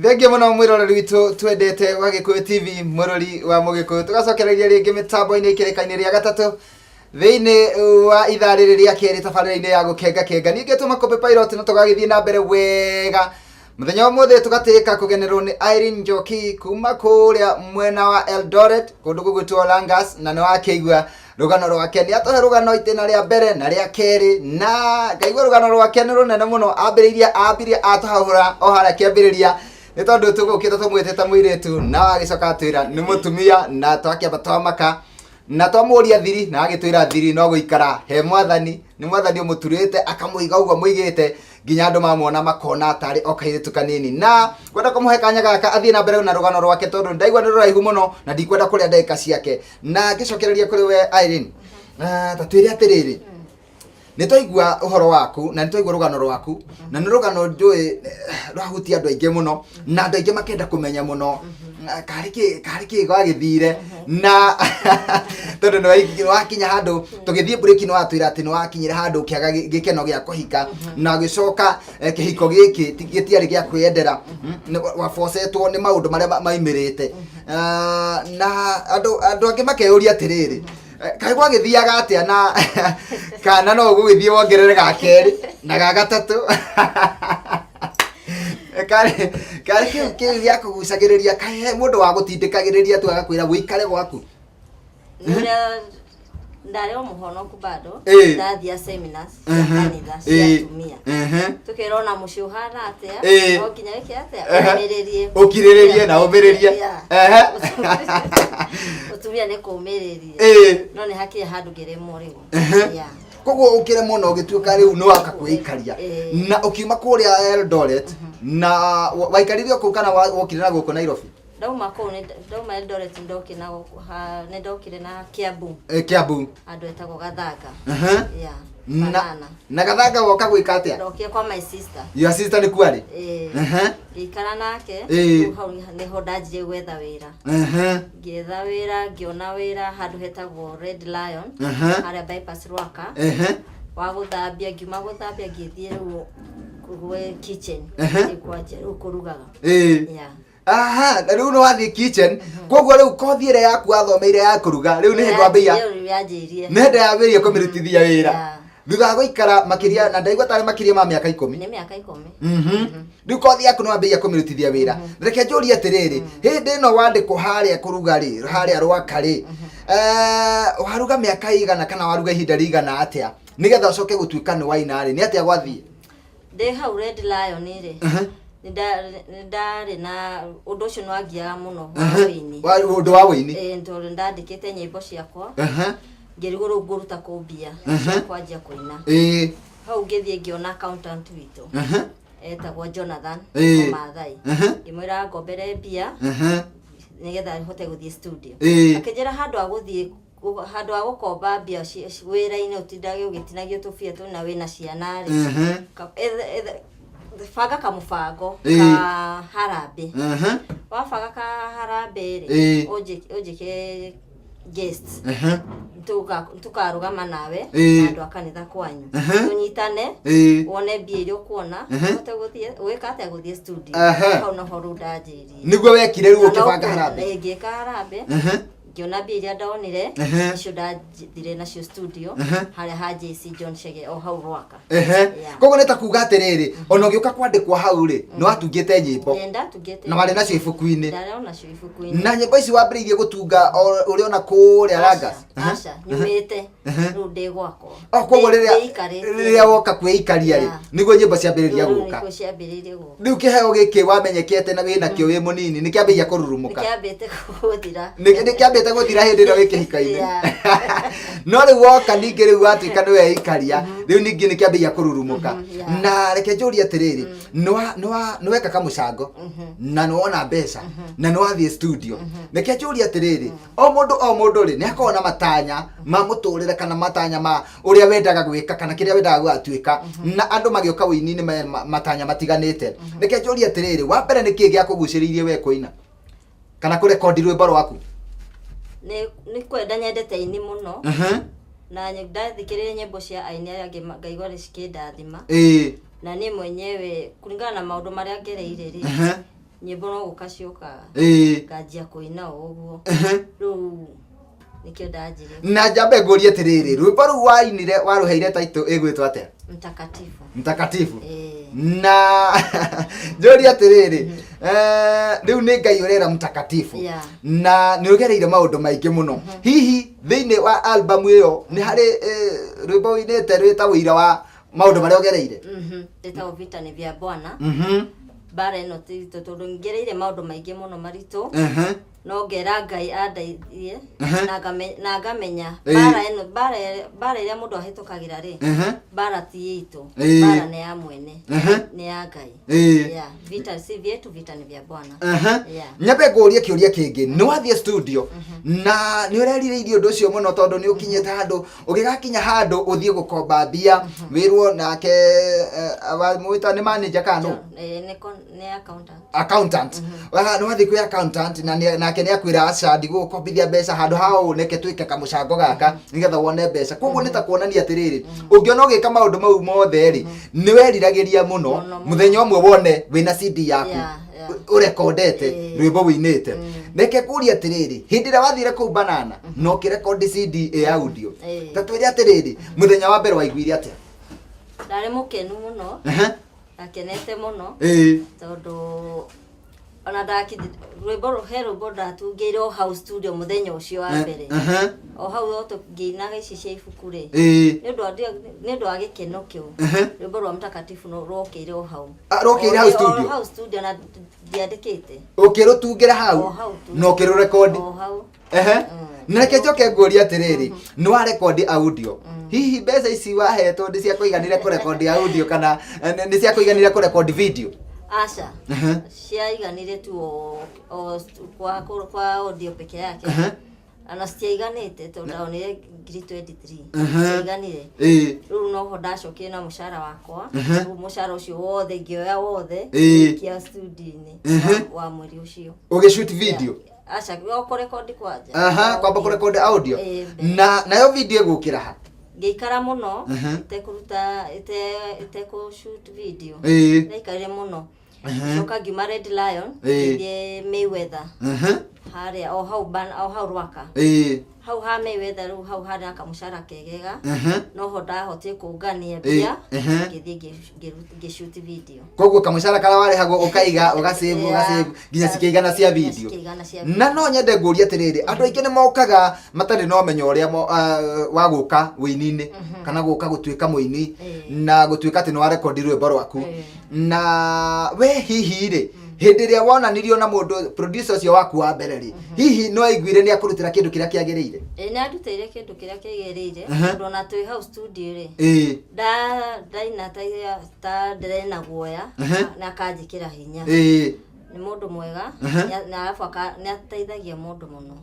Thengiũ mũno mwĩroreri witũ twendete wa Gĩkũyũ TV, mũrori wa Mũgĩkũyũ. Tũgacokereria rĩngĩ mĩtambo-inĩ ikĩrĩka-inĩ rĩa gatatũ thĩinĩ wa ithaa rĩrĩ rĩa kerĩ tabarĩra-inĩ ya gũkenga kenga. Ningĩ tũmakũmbĩ pilot na tũgagĩthiĩ na mbere wega. Mũthenya wa ũmũthĩ tũgatĩĩka kũgenerwo nĩ Irene Njoki kuma kũrĩa mwena wa Eldoret kũndũ gũgwĩtwo Langas, na nĩ wakĩigua rũgano rwake. Nĩ atũhe rũgano itĩna rĩa mbere na rĩa kerĩ, na ngaigua rũgano rwake nĩ rũnene mũno. Ambĩrĩirie ambirie atũhahũra o harĩa kĩambĩrĩria, nĩ tondũ tũgũkĩte tũmwĩtĩte mũirĩtu na agĩcoka atwĩra nĩ mũtumia, na twakĩamba twamaka na twamũria thiri, na agĩtwĩra thiri no gũikara he mwathani, nĩ mwathani ũmũturĩte akamũiga ũguo mũigĩte nginya andũ mamuona makona tarĩ o kairĩtu kanini. Na kwenda kũmũhe kanya gaka athiĩ na mbere na rũgano rwake, tondũ ndaigua nĩ rũraihu mũno na ndikwenda kũrĩa ndagĩka ciake. Na ngĩcokereria kũrĩ we Irene, ta twĩre atĩrĩrĩ, nĩ twaigua ũhoro waku na nĩ twaigua rũgano rwaku, na nĩ rũgano njũĩ rwahutia andũ aingĩ mũno na andũ aingĩ makenda kũmenya mũno karĩ kĩ gwagĩthire, na tondũ nĩ wakinya handũ tũgĩthiĩ break nĩ watwĩra atĩ nĩ wakinyire handũ ũkĩaga gĩkeno gĩa kũhika, na ũgĩcoka kĩhiko gĩkĩ gĩtiarĩ gĩa kwĩyendera, wabocetwo nĩ maũndũ marĩa maimĩrĩte. Na andũ angĩ makeyũria atĩrĩrĩ, kaĩ gwagĩthiaga atĩa, na kana no ũgũgĩthiĩ wongerere ga kerĩ na ga gatatũ? Karĩ kĩu gĩa kũgucagĩrĩria, kaĩ he mũndũ wa gũtindĩkagĩrĩria tu agakwĩra wĩikare gwaku? Nĩ ũrĩa ndarĩ o mũhonoku bado, ndathia seminars cia kanitha cia atumia, tukĩrwo na mũciĩ ũhana atĩa, no nginya wĩke atĩa? Ũmĩrĩrie. Ũkirĩrĩrie na ũmĩrĩrie. Mũtumia nĩ kũmĩrĩria, no nĩ hakĩrĩ handũ ngĩremwo rĩu. Koguo ũkĩremwo na ũgĩtuĩka rĩu nĩ waka kwĩikaria, na ũkiuma kũrĩa Eldoret na waikarire o kũu kana wokire na gũkũ Nairobi? Ndauma kũu, ndauma Eldoret ndokire na gũkũ, nĩ ndokire na Kiambu. Kiambu. Andũ etagwo Gathanga. Yeah. Na, Banana. Na Gathanga woka gwĩka atĩa? Ndokire kwa my sister. Your sister nĩ kuarĩ? Ĩĩ. Ngĩikara nake. Rĩu hau nĩho ndanjirie gwetha wĩra. Ngĩetha wĩra, ngĩona wĩra handũ hetagwo Red Lion, harĩa bypass Rwaka, wa gũthambia. Ngiuma gũthambia ngĩthiĩ rĩu gwe kitchen. Kwanjia rĩu kũrugaga. Yeah. Aha, na rĩu nĩ wathiĩ kitchen, koguo rĩu kothi ĩrĩa yaku wathomeire ya kũruga rĩu nĩ hĩndĩ wambĩia? Rĩu yanjĩirie. Nĩ hĩndĩ yambĩrĩirie kũmĩrutithia wĩra. Thutha wa gũikara makĩria, na ndaigua tarĩ makĩria ma mĩaka 10. Nĩ mĩaka 10. Rĩu kothi yaku nĩ wambĩrĩria kũmĩrutithia wĩra. Reke njũrie atĩrĩrĩ, hĩndĩ ĩno wandĩkwo harĩa kũruga rĩ, harĩa Rwaka rĩ, waruga mĩaka igana kana waruga ihinda rĩigana atĩa nĩgetha ũcoke gũtuĩka nĩ waina rĩ? Nĩ atĩa gwathiĩ? Ndĩ hau Red Lion rĩ, nĩ ndarĩ na ũndũ ũcio nĩ wangiaga mũno wa ũini. Ũndũ wa ũini. Ĩĩ, tondũ ndandĩkĩte nyĩmbo ciakwa, ngĩrigwo rĩu ngũruta kũ mbia cia kwanjia kũina. Hau ngĩthiĩ ngĩona accountant witũ etagwo Jonathan Maathai, ngĩmwĩra ngombere mbia nĩgetha hote gũthiĩ studio. Akĩnjĩra handũ ha gũthiĩ handũ ha gũkomba mbia wĩra-inĩ ũtindage ũgĩtinagio tũbia tũ na wĩna ciana rĩ, banga kamũbango ka harambĩ. Wabanga ka harambĩ rĩ, ũnjĩke guest, tũkarũgama nawe na andũ a kanitha kwanyu, tũnyitane, wone mbia iria ũkuona ũhote gũthiĩ gwĩka atĩa, gũthiĩ studio. Hau noho rĩu ndanjĩirie. Nĩguo wekire rĩu, ũkĩbanga harambĩ? Ĩĩ, ngĩka harambĩ, ngĩona mbia iria ndonire, icio ndathire nacio studio harĩa ha JC John Chege o hau Rwaka. Yeah. Koguo nĩ ta kuga atĩrĩrĩ, ona ũgĩũka kwandĩkwo hau rĩ, nĩ watungĩte nyĩmbo? Ĩĩ, ndatungĩte. Na warĩ nacio ibuku-inĩ? Ndarĩ onacio ibuku-inĩ. Na nyĩmbo ici wambĩrĩirie gũtunga o ũrĩ ona kũrĩa Langas? Aca, nyumĩte rĩu ndĩ gwakwa. O koguo rĩrĩa Ndĩikarĩtie. rĩrĩa woka kwĩikaria rĩ, nĩguo nyĩmbo ciambĩrĩria Rĩu gũka? nĩguo ciambĩrĩirie gũka. Rĩu kĩheo gĩkĩ wamenyekete na wĩnakĩo wĩ mũnini nĩ kĩambĩrĩria kũrurumũka? Nĩkĩambĩte gũthira. Nĩ kĩambĩte gũthira hĩndĩ ĩno wĩ kĩhika-inĩ? Yeah. No rĩu woka ningĩ rĩu watuĩka nĩ weikaria, rĩu ningĩ nĩ kĩambĩrĩria kũrurumũka. Yeah. Na reke njũrie atĩrĩrĩ, nĩ weka kamũcango na nĩ wona mbeca na nĩ wathiĩ studio, reke njũrie atĩrĩrĩ, o mũndũ o mũndũ rĩ, nĩ akoragwo na matanya ma mũtũrĩre kana matanya ma ũrĩa wendaga gwĩka kana kĩrĩa wendaga gũgatuĩka, na andũ magĩũka ũini-inĩ me matanya matiganĩte. Reke njũrie atĩrĩrĩ, wa mbere nĩ kĩĩ gĩakũgucĩrĩirie we kũina kana kũrekondi rwĩmbo rwaku? Nĩ kwenda nyendete aini mũno, na ndathikĩrĩria nyĩmbo cia aini arĩa angĩ ngaigua nĩ cikĩndathima, na niĩ mwenyewe kũringana na maũndũ marĩa ngereire rĩ. Nyĩmbo no gũka ciũkaga. Nganjia kũina o ũguo. Rĩu nĩkĩo ndanjirie. Na njambe ngũrie atĩrĩrĩ, rwĩmbo rũu wainire warũheire title ĩgwĩtwo atĩa? Mtakatifu. Mtakatifu. Na njũrie atĩrĩrĩ, rĩu nĩ Ngai ũrera mtakatifu. Na nĩ ũgereire maũndũ maingĩ mũno. Hihi thĩinĩ wa album ĩyo nĩ harĩ rwĩmbo ũinĩte rwĩta ũira wa maũndũ marĩa ũgereire? Ĩtagwo Vita ni vya Bwana. Mbara ĩno ti itũ tondũ ngereire maũndũ maingĩ mũno maritũ. No ngera Ngai andeithie na ngamenya mbara ĩno, mbara ĩrĩa mũndũ ahĩtũkagĩra rĩ, mbara ti itũ, mbara nĩ ya mwene, nĩ ya Ngai. Yeah, vita si vyetu, vita ni vya Bwana. Yeah. Nyambe ngũrie kĩũria kĩngĩ. Nĩ wathiĩ studio na nĩ ũrerirĩirie ũndũ ũcio mũno tondũ nĩ ũkinyĩte handũ, ũgĩgakinya handũ ũthiĩ gũkomba mbia, wĩrwo nake mwĩta nĩ manager kana nũ? Nĩ accountant. Accountant. Nĩ wathiĩ kwĩ accountant na nake nĩ akwĩra aca ndigũgũkombithia mbeca handũ ha ũũ, reke twĩke kamũcango gaka nĩgetha wone mbeca. Koguo nĩ ta kuonania atĩrĩrĩ, ũngĩona ũgĩka maũndũ mau mothe rĩ, nĩ weriragĩria mũno Mũno, mũno. mũthenya ũmwe wone wĩna CD yaku ũrekondete rwĩmbo wĩinĩte. Reke ngũrie atĩrĩrĩ, hĩndĩ ĩrĩa wathire kũu Banana na ũkĩrekondi CD ĩ audio, ta twĩre atĩrĩrĩ, mũthenya wa mbere waiguire atĩa? Ndarĩ mũkenu mũno. Ndakenete mũno. Tondũ ona rwĩmbo he rwĩmbo ndatungĩire o hau studio mũthenya ũcio wa mbere. O hau o ngĩinaga ici cia ibuku rĩ. Nĩ ũndũ wa gĩkeno kĩu. Rwĩmbo rwa Mtakatifu no rwokĩire o hau. Rwokĩire hau studio? O hau studio na ndiandĩkĩte. Ũkĩrũtungĩra hau? O hau tu. Na ũkĩrũrekondi? O hau. Na reke njoke ngũrie atĩrĩrĩ, nĩ warekondi audio, hihi mbeca ici wahetwo nĩ ciakũiganire kũrekondi audio kana nĩ ciakũiganire kũrekondi video? Aca. Ciaiganire tu o kwa audio peke yake. Ona citiaiganĩte tondũ ndonire ngiri 23. Citiaiganire. Rĩu noho ndacokire na mũcara wakwa. Rĩu mũcara ũcio wothe ngĩoya wothe, ngĩikia studio-inĩ wa mweri ũcio. Ũgĩshoot video? Aca, o kũrekondi kwanja. Aha, kwamba kũrekondi audio. Na nayo video ĩgũkĩra ha? Ngĩikara mũno, itekũruta, itekũ-shoot video. Ndaikarire mũno. Coka ngiuma Red Lion, ngĩthiĩ Mayweather. Harĩa, o hau ban, o hau Rwaka. Hau ha Mayweather rĩu hau harĩ na kamũcara kegega. Noho ndahotire kũngania mbia, ngĩthiĩ ngĩ-shoot video. Koguo kamũcara karĩa warĩhagwo ũkaiga, ũgasave, ũgasave, nginya cikĩigana cia video. Cikĩigana cia Na no nyende ngũrie atĩrĩrĩ, andũ aingĩ nĩ mokaga matarĩ na ũmenyo ũrĩa wa gũka ũini-inĩ, kana gũka gũtuĩka mũini, na gũtuĩka atĩ nĩ warekondi rwĩmbo rwaku. Na we hihi rĩ, hĩndĩ ĩrĩa wonanirio na mũndũ producer ũcio waku wa mbere rĩ, hihi nĩ waiguire nĩ akũrutĩra kĩndũ kĩrĩa kĩagĩrĩire? Ĩĩ, nĩ andutĩire kĩndũ kĩrĩa kĩagĩrĩire, tondũ ona twĩ hau studio rĩ, ndaina ta ndĩrena guoya, na akanjĩkĩra hinya. Nĩ mũndũ mwega, na arabu nĩ ateithagia mũndũ mũno.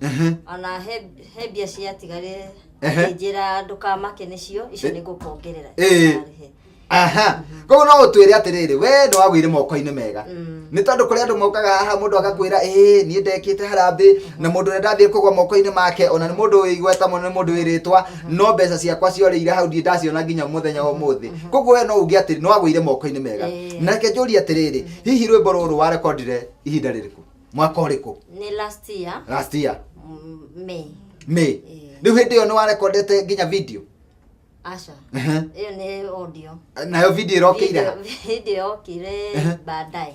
Ona he mbia ciatigarire, akĩnjĩra ndũkamake nĩcio, icio nĩ ngũkuongerera. Ndarĩhe. Aha. Koguo no ũtwĩre atĩrĩrĩ, we nĩ wagũire moko-inĩ mega. Nĩ tondũ kũrĩ andũ mokaga haha mũndũ agakwĩra, ĩĩ niĩ ndekĩte harambĩ, na mũndũ ũrĩa ndathiĩ kũgwa moko-inĩ make, ona nĩ mũndũ wĩ igweta mũno, nĩ mũndũ wĩ rĩtwa, no mbeca ciakwa ciorĩire hau ndirĩ ndaciona nginya mũthenya wa ũmũthĩ. Koguo we no uge atĩ nĩ wagũire moko-inĩ mega. Na reke njũrie atĩrĩrĩ, hihi rwĩmbo rũrũ warekondire ihinda rĩrĩkũ? Mwaka ũrĩkũ? Nĩ last year. Last year. May. May. Rĩu hĩndĩ ĩyo nĩ warekondete nginya video? Aca. Ĩyo nĩ audio. Nayo video ĩrokĩire ha? Video yokire baadaye.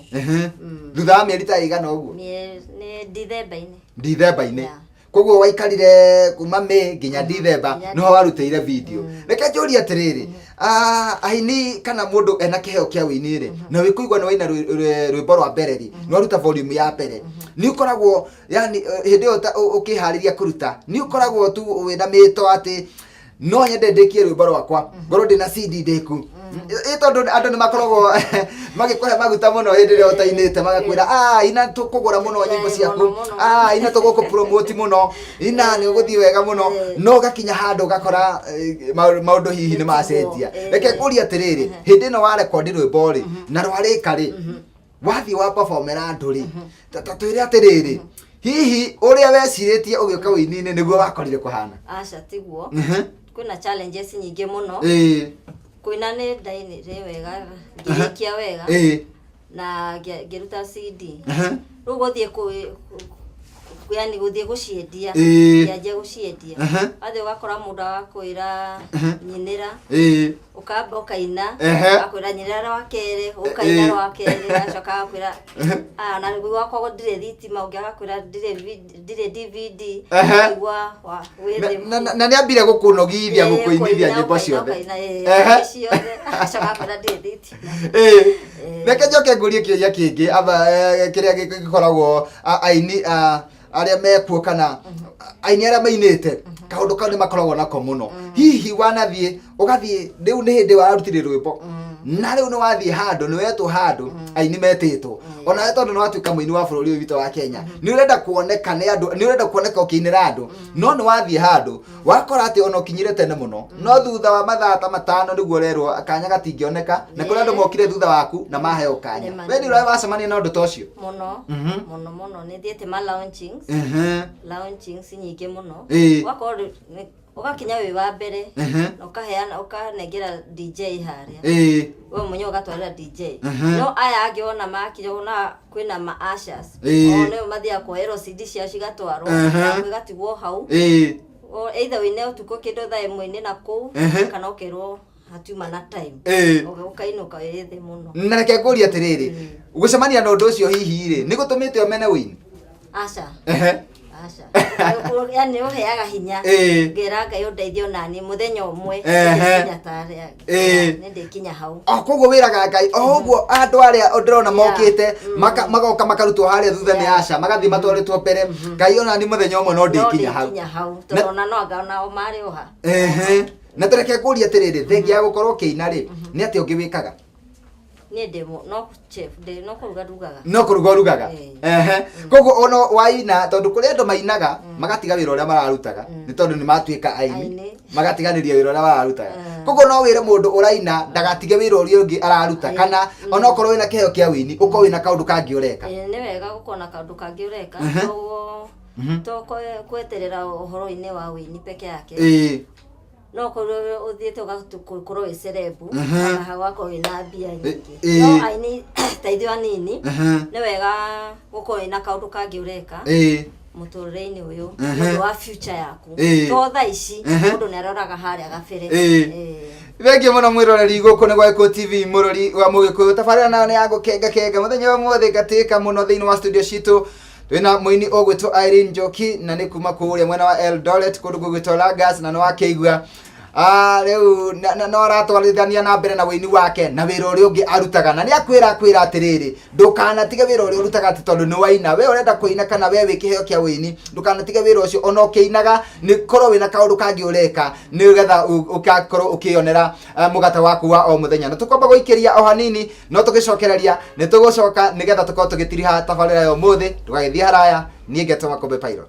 Thutha wa mĩeri ta ĩigana ũguo? Nĩ Dithemba-inĩ. Dithemba-inĩ. Koguo waikarire kuma May nginya Dithemba, nĩho warutĩire video. Reke njũrie atĩrĩrĩ, aini kana mũndũ ena kĩheo kĩa ũini rĩ, na wĩkũigua nĩ waina rwĩmbo rwa mbere rĩ, nĩ waruta volume ya mbere, nĩ ũkoragwo, yani, hĩndĩ ĩyo ũkĩharĩria kũruta, nĩ ũkoragwo tu wĩna mĩto atĩ no nyende ndĩkie rwĩmbo rwakwa ngorwo ndĩna CD ndĩku. Ĩ tondũ andũ nĩ makoragwo magĩkũhe maguta mũno hĩndĩ ĩrĩa ũtainĩte, magakwĩra, ina tũkũgũra mũno nyĩmbo ciaku, ina tũgũkũ promote mũno, ina nĩ ũgũthiĩ wega mũno, no ũgakinya handũ ũgakora maũndũ hihi nĩ macenjia. Reke ngũrie atĩrĩrĩ, hĩndĩ ĩno warekondi rwĩmbo rĩ, na rwarĩka rĩ, wathiĩ wa performera andũ rĩ, ta twĩre atĩrĩrĩ, hihi ũrĩa wecirĩtie ũgĩũka ũini-inĩ nĩguo wakorire kũhana? Aca, tiguo. Kwĩna challenges nyingĩ mũno. Kũina nĩ ndainire wega, ngĩrĩkia wega. Na ngĩruta CD. Rĩu gũthiĩ yani gũthiĩ gũciendia, ngĩanjia gũciendia. Wathiĩ ũgakora mũndũ agakwĩra nyinĩra, ũkamba ũkaina, agakwĩra nyinĩra rwa kerĩ, ũkaina rwa kerĩ, agacoka agakwĩra ah, na rĩu gwakwa ndirĩ thitima, ũngĩ agakwĩra ndirĩ DVD, ũkaigua wĩ thĩ. Na nĩ ambire gũkũnogithia gũkũinithia nyĩmbo ciothe. Ũkaina, ciothe, agacoka agakwĩra ndirĩ thitima. Reke njoke ngũrie kĩũria kĩngĩ aba kĩrĩa gĩkoragwo aini arĩa mekuo kana aini arĩa mainĩte kaũndũ kau nĩ makoragwo nako mũno. Hihi wanathiĩ ũgathiĩ rĩu nĩ hĩndĩ warutire rwĩmbo na rĩu nĩ wathiĩ handũ nĩ wetwo handũ aini metĩtwo onawe tondũ nĩ watuĩka mũini wa bũrũri ũyũ witũ wa Kenya, nĩ ũrenda kuoneka nĩ andũ, nĩ ũrenda kuoneka ũkĩinĩra andũ, no nĩ wathiĩ handũ wakora atĩ ona ũkinyire tene mũno no thutha wa mathaa ta 5 nĩguo ũrerwo kanya gatingĩoneka na kũrĩ andũ mokire thutha waku na maheo kanya. Nĩma, We nĩ ũrĩ wacemania na ũndũ ta ũcio? Mũno mũno mũno. Nĩ thiĩte ma launchings, launchings nyingĩ mũno. Ũgakorwo ũgakinya wĩ wa mbere na ũkaheana, ũkanengera DJ harĩa, we mwenyewe ũgatwarĩra DJ, no aya angĩ ona makinya ona kwĩna ma ushers, o nĩo mathiaga kuoerwo CD ciao cigatwarwo, yaku ĩgatigwo hau. Either wĩine ũtukũ kĩndũ thaa ĩmwe-inĩ na kũu kana ũkerwo hatiuma na time. Ũkainũka wĩ thĩ mũno. Na reke ngũrie atĩrĩrĩ, gũcemania na ũndũ ũcio hihi rĩ nĩ gũtũmĩte ũmene wĩini? Aca. Aca, yani ũheaga hinya. Ngera Ngai ũndeithie onani mũthenya ũmwe nĩndĩkinya ta arĩa angĩ. Nĩ ndĩkinya hau. O koguo wĩraga Ngai o ũguo andũ arĩa ndĩrona mokĩte magoka makarutwo harĩa thutha nĩ aca magathiĩ matwarĩtwo mbere, Ngai ona ni mũthenya ũmwe no ndĩkinya hau. Ndĩkinya hau tondũ ona no anga onao marĩ oha. Na tũreke ngũrie atĩrĩrĩ, thengia ya gũkorwo ũkĩina rĩ, nĩ atĩa ũngĩ wĩkaga? Niĩ ndĩ no chef, ndĩ no kũruga ndugaga. No kũruga ũrugaga? Koguo ona waina, tondũ kũrĩ andũ mainaga magatiga wĩra ũrĩa mararutaga nĩ tondũ nĩ matuĩka aini, Aini. magatiganĩria wĩra ũrĩa mararutaga. Koguo no wĩre mũndũ ũraina ndagatige wĩra ũrĩa ũngĩ araruta, kana onokorwo wĩna kĩheo kĩa wĩini ũkorwo wĩna kaũndũ kangĩ ũreka? Nĩ wega gũkorwo na kaũndũ kangĩ ũreka, koguo to kweterera ũhoro-inĩ wa wĩini peke yake. No korwo ũthiĩte ũgakorwo wĩ celeb kana ũgakorwo wĩna mbia nyingĩ, no aini ta ithuĩ anini nĩ wega gũkorwo wĩna kaũndũ kangĩ ũreka mũtũrĩre-inĩ ũyũ nĩ ũndũ wa future yaku, to thaa ici mũndũ nĩ aroraga harĩa gabere. Thengiũ mũno mwĩroreri, gũkũ nĩ gwa Gĩkũyũ TV, mũrori wa Mũgĩkũyũ. Tabarĩra nayo nĩ ya gũkenga kenga. Mũthenya wa ũmũthĩ ngatĩka mũno thĩinĩ wa studio citũ twĩna mũini ũgwĩtwo Irene Njoki na nĩ kuma kũrĩa mwena wa Eldoret kũndũ gũgwĩtwo Langas, na nĩ wakĩigua rĩu no aratwarithania na mbere na wĩini wake na wĩra ũrĩa ũngĩ arutaga, na nĩ akwĩra akwĩra atĩrĩrĩ, ndũkanatige wĩra ũrĩa ũrutaga atĩ tondũ nĩ waina. We ũrenda kũina kana we wĩ kĩheo kĩa wĩini, ndũkanatige wĩra ũcio ona ũkĩinaga, nĩ korwo wĩna kaũndũ kangĩ ũreka nĩgetha ũgakorwo ũkĩyonera mũgate waku wa o mũthenya. Na tũkwamba gũikĩria o hanini, no tũgĩcokereria nĩ tũgũcoka nĩgetha tũkorwo tũgĩtiriha tabarĩra ya ũmũthĩ. Ndũgagĩthiĩ haraya, niĩ ngetwo Makũmbĩ Pilot.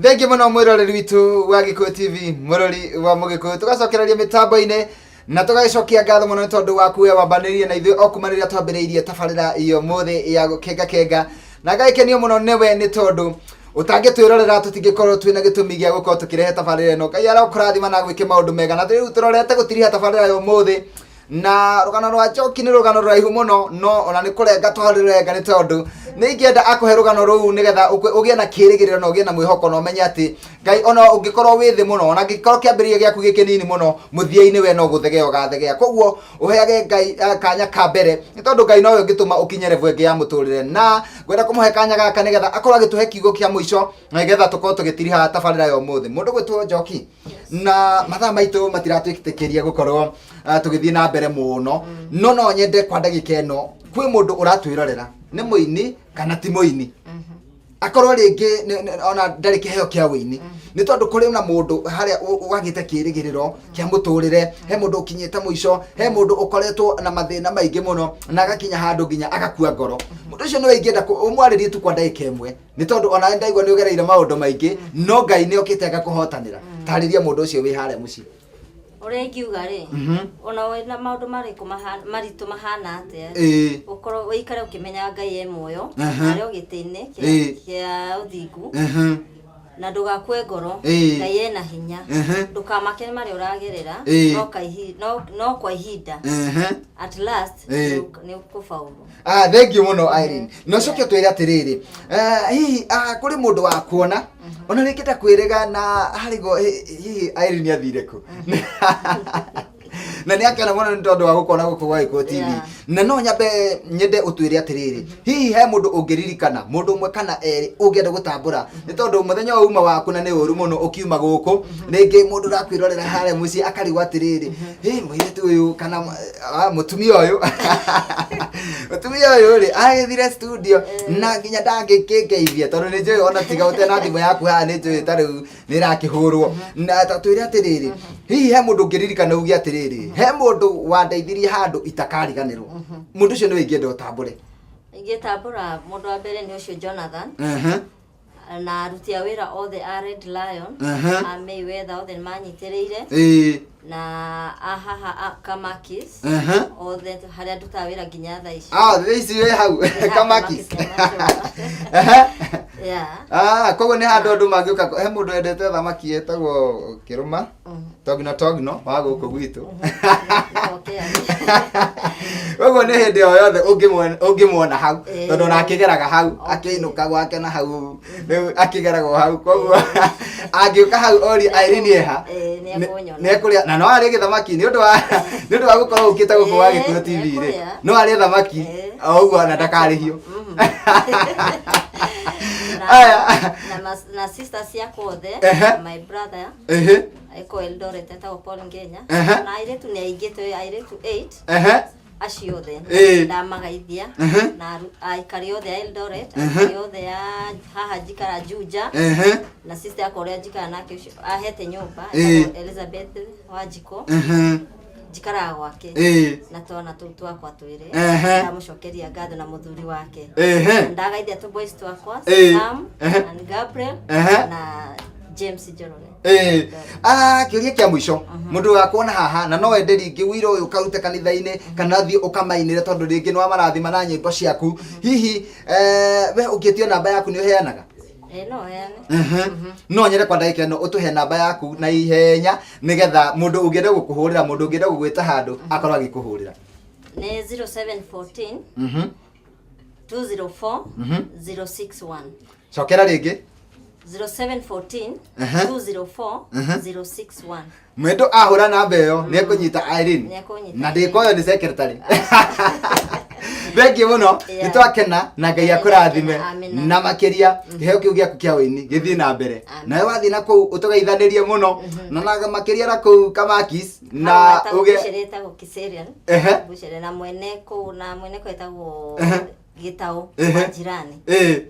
Thengiũ mũno mwĩroreri witũ wa Gĩkũyũ TV, mũrori wa Mũgĩkũyũ. Tũgacokereria mĩtambo-inĩ na tũgagĩcokia ngatho mũno nĩ tondũ waku we wambanĩrĩire na ithuĩ o kuma rĩrĩa twambĩrĩirie tabarĩra ya ũmũthĩ ya gũkenga kenga, na ngagĩkenio mũno nĩwe nĩ tondũ ũtangĩtwĩrorera tũtingĩkorwo twĩna gĩtũmi gĩa gũkorwo tũkĩrehe tabarĩra ĩno. Ngai arokũrathima na gwĩke maũndũ mega. Na rĩu tũrorete gũtiriha tabarĩra ya ũmũthĩ, na rũgano rwa Njoki nĩ rũgano rũraihu mũno, no ona nĩ kũrenga twarũrenga nĩ tondũ nĩ ingĩenda akũhe rũgano rũu nĩgetha ũgĩe na kĩĩrĩgĩrĩro na ũgĩe na mwĩhoko na ũmenye atĩ Ngai ona ũngĩkorwo wĩ thĩ mũno, ona angĩkorwo kĩambĩrĩria gĩaku gĩ kĩnini mũno, mũthia-inĩ we no gũthegea ũgathegea. Koguo ũheage Ngai kanya ka mbere nĩ tondũ Ngai nowe ũngĩtũma ũkinye level ĩngĩ ya mũtũrĩre. Na ngwenda kũmũhe kanya gaka nĩgetha akorwo agĩtũhe kiugo kĩa mũico nĩgetha tũkorwo tũgĩtiriha tabarĩra ya ũmũthĩ. Mũndũ gwĩtwo Njoki, na mathaa maitũ matiratwĩtĩkĩria gũkorwo tũgĩthiĩ na mbere mũno, no no nyende kwa ndagĩka ĩno kwĩ mũndũ ũratwĩrorera nĩ mũini kana ti mũini, akorwo rĩngĩ ona ndarĩ kĩheo kĩa ũini, nĩ tondũ kũrĩ na mũndũ harĩa wagĩte kĩrĩgĩrĩro kĩa mũtũrĩre, he mũndũ ũkinyĩte mũico, he mũndũ ũkoretwo na mathĩna maingĩ mũno na agakinya handũ nginya agakua ngoro. Mũndũ ũcio nĩwe ingĩenda ũmwarĩrie tu kwa ndagĩka ĩmwe, nĩ tondũ ona ndaigua nĩ ũgereire maũndũ maingĩ, no Ngai nĩ okĩte agakũhotanĩra. Tarĩria mũndũ ũcio wĩ harĩa mũciĩ. Ũrĩa ingiuga rĩ, ona wĩna maũndũ marĩkũ maritũ mahana atĩa, ũkorwo ũikare ũkĩmenyaga Ngai e muoyo, arĩ o gĩtĩ-inĩ kĩa ũthingu, na ndũgakue ngoro. Ngai ena hinya. Ndũkamake nĩ marĩa ũragerera, no kwa ihinda, at last nĩ ũkũbaũrũ. Ah, thank you mũno Irene. Na ũcoke ũtwĩre atĩrĩrĩ, hihi kũrĩ mũndũ wa kuona ona rĩngĩ ndakwĩrĩga na harĩgo hihi Irene athire kũ, na nĩ akena mũno nĩ tondũ wa gũkona gũkũ gwa Gĩkũyũ TV. Na no nyambe nyende ũtwĩre atĩrĩrĩ, hihi he mũndũ ũngĩririkana mũndũ ũmwe kana erĩ ũngĩenda gũtambũra, nĩ tondũ mũthenya ũyũ uma waku na nĩ ũru mũno ũkiuma gũkũ, rĩngĩ mũndũ ũrakwĩrorera harĩa mũciĩ akarigwo atĩrĩrĩ, hĩ mũirĩtu ũyũ kana mũtumia ũyũ rĩ agĩthire studio na nginya ndangĩkĩngeithia, tondũ nĩ njũĩ ona tiga ũte na thimũ yaku haha, nĩ njũĩ ta rĩu nĩ ĩrakĩhũrwo. Na ta twĩre atĩrĩrĩ, hihi he mũndũ ũngĩririkana uge atĩrĩrĩ, he mũndũ wandeithirie handũ itakariganĩrwo, mũndũ ũcio nĩwe ingĩenda ũtambũre? Ingĩtambũra mũndũ wa mbere nĩ ũcio Jonathan na aruti a wĩra othe a Red Lion, a Mayweather othe nĩ manyitĩrĩire, na a haha a Kamakis othe harĩa ndutaga wĩra nginya thaa ici. Ah, thaa ici wĩ hau Kamakis? Yeah. Ah, koguo nĩ handũ andũ mangĩũka. He mũndũ wendete thamaki etagwo Kĩrũma Togno Togno wa gũkũ gwitũ. Okay. Koguo nĩ hĩndĩ o yothe ũngĩmuona hau, tondũ ona akĩgeraga hau, akĩinũka gwake na hau rĩu akĩgeraga o hau, koguo angĩũka hau orie Irene eha, nĩekũnyona. Nĩekũrĩa na no arĩe gĩthamaki nĩ ũndũ wa gũkorwo ũkĩte gũkũ gwa Gĩkũyũ TV rĩ, nĩekũrĩa. No arĩe thamaki o ũguo na ndakarĩhio. Aya. Na sister ciakwa othe, my brother eko Eldoret etagwo Paul Ngenya, na airĩtu nĩ aingĩ, twĩ airĩtu 8. Acio othe ndamagaithia, na aikari othe a Eldoret, aikari othe a haha njikara Juja, na sister yakwa ũrĩa njikara nake ũcio ahete nyũmba, etagwo Elizabeth Wanjikũ, njikaraga gwake na twana tũu twakwa twĩrĩ. Ndamũcokeria ngatho na mũthuri wake. Ndagaithia tũ boys twakwa, Sam and Gabriel na James Njoroge. Ah, kĩũria kĩa mũico, mũndũ wakuona haha na no ende rĩngĩ wĩra ũyũ ũkarute kanitha-inĩ kana thiĩ ũkamainĩre, tondũ rĩngĩ nĩ wamarathima na nyĩmbo ciaku, hihi we ũngĩtio namba yaku nĩ ũheanaga? No heane. No nyende kwa ndagĩka ĩno ũtũhe namba yaku na ihenya, nĩgetha mũndũ ũngĩenda gũkũhũrĩra, mũndũ ũngĩenda gũgwĩta handũ akorwo agĩkũhũrĩra. Nĩ 0714 204 061. Cokera rĩngĩ. 0714 204 061. Mwendo ahũra namba ĩyo nĩ ekũnyita Irene. Nĩekũnyita. Na ndĩkoyo nĩ secretary. Thengiũ mũno. Nĩ twakena na Ngai akũrathime. Amen. Na makĩria kĩheo kĩu gĩaku kĩa ũini gĩthiĩ na mbere. Amen. Nawe wathiĩ na kũu ũtũgeithanĩrie mũno na makĩria na kũu Kamakis na uge Bucere ĩtagwo Kiserian. Bucere na mwene kũu, na mwene kũu etagwo Gĩtaũ wa Jirani.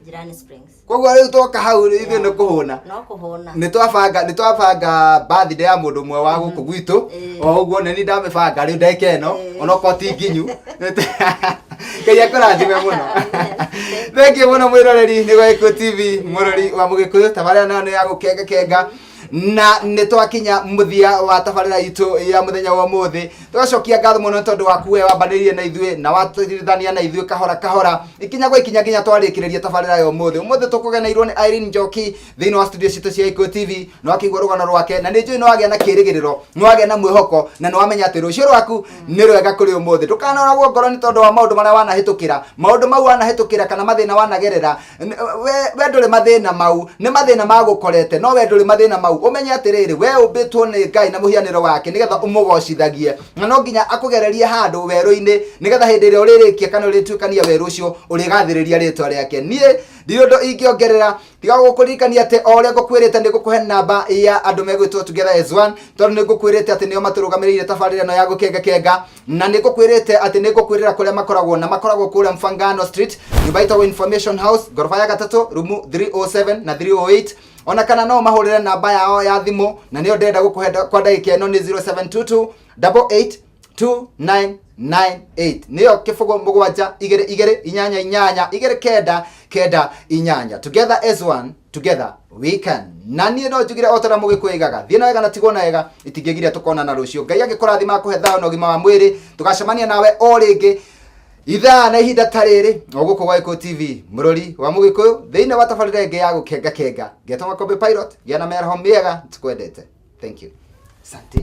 Jirani Springs. Koguo rĩu twoka hau ithuĩ nĩ kũhũna. No kũhũna. Nĩ twabanga birthday ya mũndũ ũmwe wa gũkũ gwitũ. O ũguo nĩ niĩ ndamĩbanga rĩu ndagĩka ĩno, onokorwo ti nginyu. Ngai akũrathime mũno. Thank you mũno mwĩroreri nĩ gwa Gĩkũyũ TV, mũrori wa Mũgĩkũyũ, tabarĩra nayo nĩ ya gũkenga kenga na nĩ twakinya mũthia wa tabarĩra itũ ya mũthenya wa ũmũthĩ. Tũgacokia ngatho mũno nĩ tondũ waku we wambanĩrĩire na ithuĩ na watũririthania na ithuĩ kahora kahora, ikinya gwa ikinya nginya twarĩkĩrĩria tabarĩra ya ũmũthĩ. Ũmũthĩ tũkũgeneirwo nĩ Irene Njoki thĩinĩ wa studio citũ cia Gĩkũyũ TV, nĩ wakĩigua rũgano rwake na nĩ njũĩ nĩ wagĩa na kĩrĩgĩrĩro, nĩ wagĩa na mwĩhoko na nĩ wamenya atĩ rũciũ rwaku nĩ rwega kũrĩ ũmũthĩ. Ndũkanoragwo ngoro nĩ tondũ wa maũndũ marĩa wanahĩtũkĩra, maũndũ mau wanahĩtũkĩra kana mathĩna wanagerera, we ndũrĩ mathĩna mau, nĩ mathĩna magũkorete, no we ndũrĩ mathĩna mau. Ũmenye atĩrĩrĩ, we ũmbĩtwo nĩ Ngai na mũhianĩro wake nĩgetha ũmũgocithagie, na no nginya akũgererie handũ werũ-inĩ nĩgetha hĩndĩ ĩrĩa ũrĩrĩkia kana ũrĩtuĩkania werũ ũcio ũrĩgathĩrĩria rĩtwa rĩake. Niĩ ndirĩ ũndũ ingĩongerera tiga gũkũririkania atĩ o ũrĩa ngũkwĩrĩte nĩ ngũkũhe namba ya andũ megwĩtwo Together as One, tondũ nĩ ngũkwĩrĩte atĩ nĩo matũrũgamĩrĩire tabarĩra ĩno ya gũkenga kenga, na nĩ ngũkwĩrĩte atĩ nĩ ngũkwĩrĩra kũrĩa makoragwo, na makoragwo kũrĩa Mfangano Street, nyũmba ĩtagwo Information House, ngoroba ya gatatũ, rumu 307 na 308. Ona kana no mahũrĩre namba yao ya thimũ, na nĩyo ndĩrenda gũkũhe kwa ndagĩka ĩno, nĩ 0722 88 2998, nĩyo 0722 88 2998. Together as one, together we can. Na niĩ no njugire o ta ũrĩa Mũgĩkũyũ oigaga, thiĩ na wega na tigwo na wega, itingĩgiria tũkonana rũciũ. Ngai angĩkũrathima akũhe thayũ na ũgima wa mwĩrĩ, tũgacemania nawe o rĩngĩ ithaa na ihinda ta rĩrĩ o gũkũ gwa Gĩkũyũ TV, mũrori wa Mũgĩkũyũ, thĩinĩ wa tabarĩra ĩngĩ ya gũkenga kenga. Ngetwo Makombe Pilot, gĩa na mĩaraho mĩega, tũkwendete. Thank you, asante.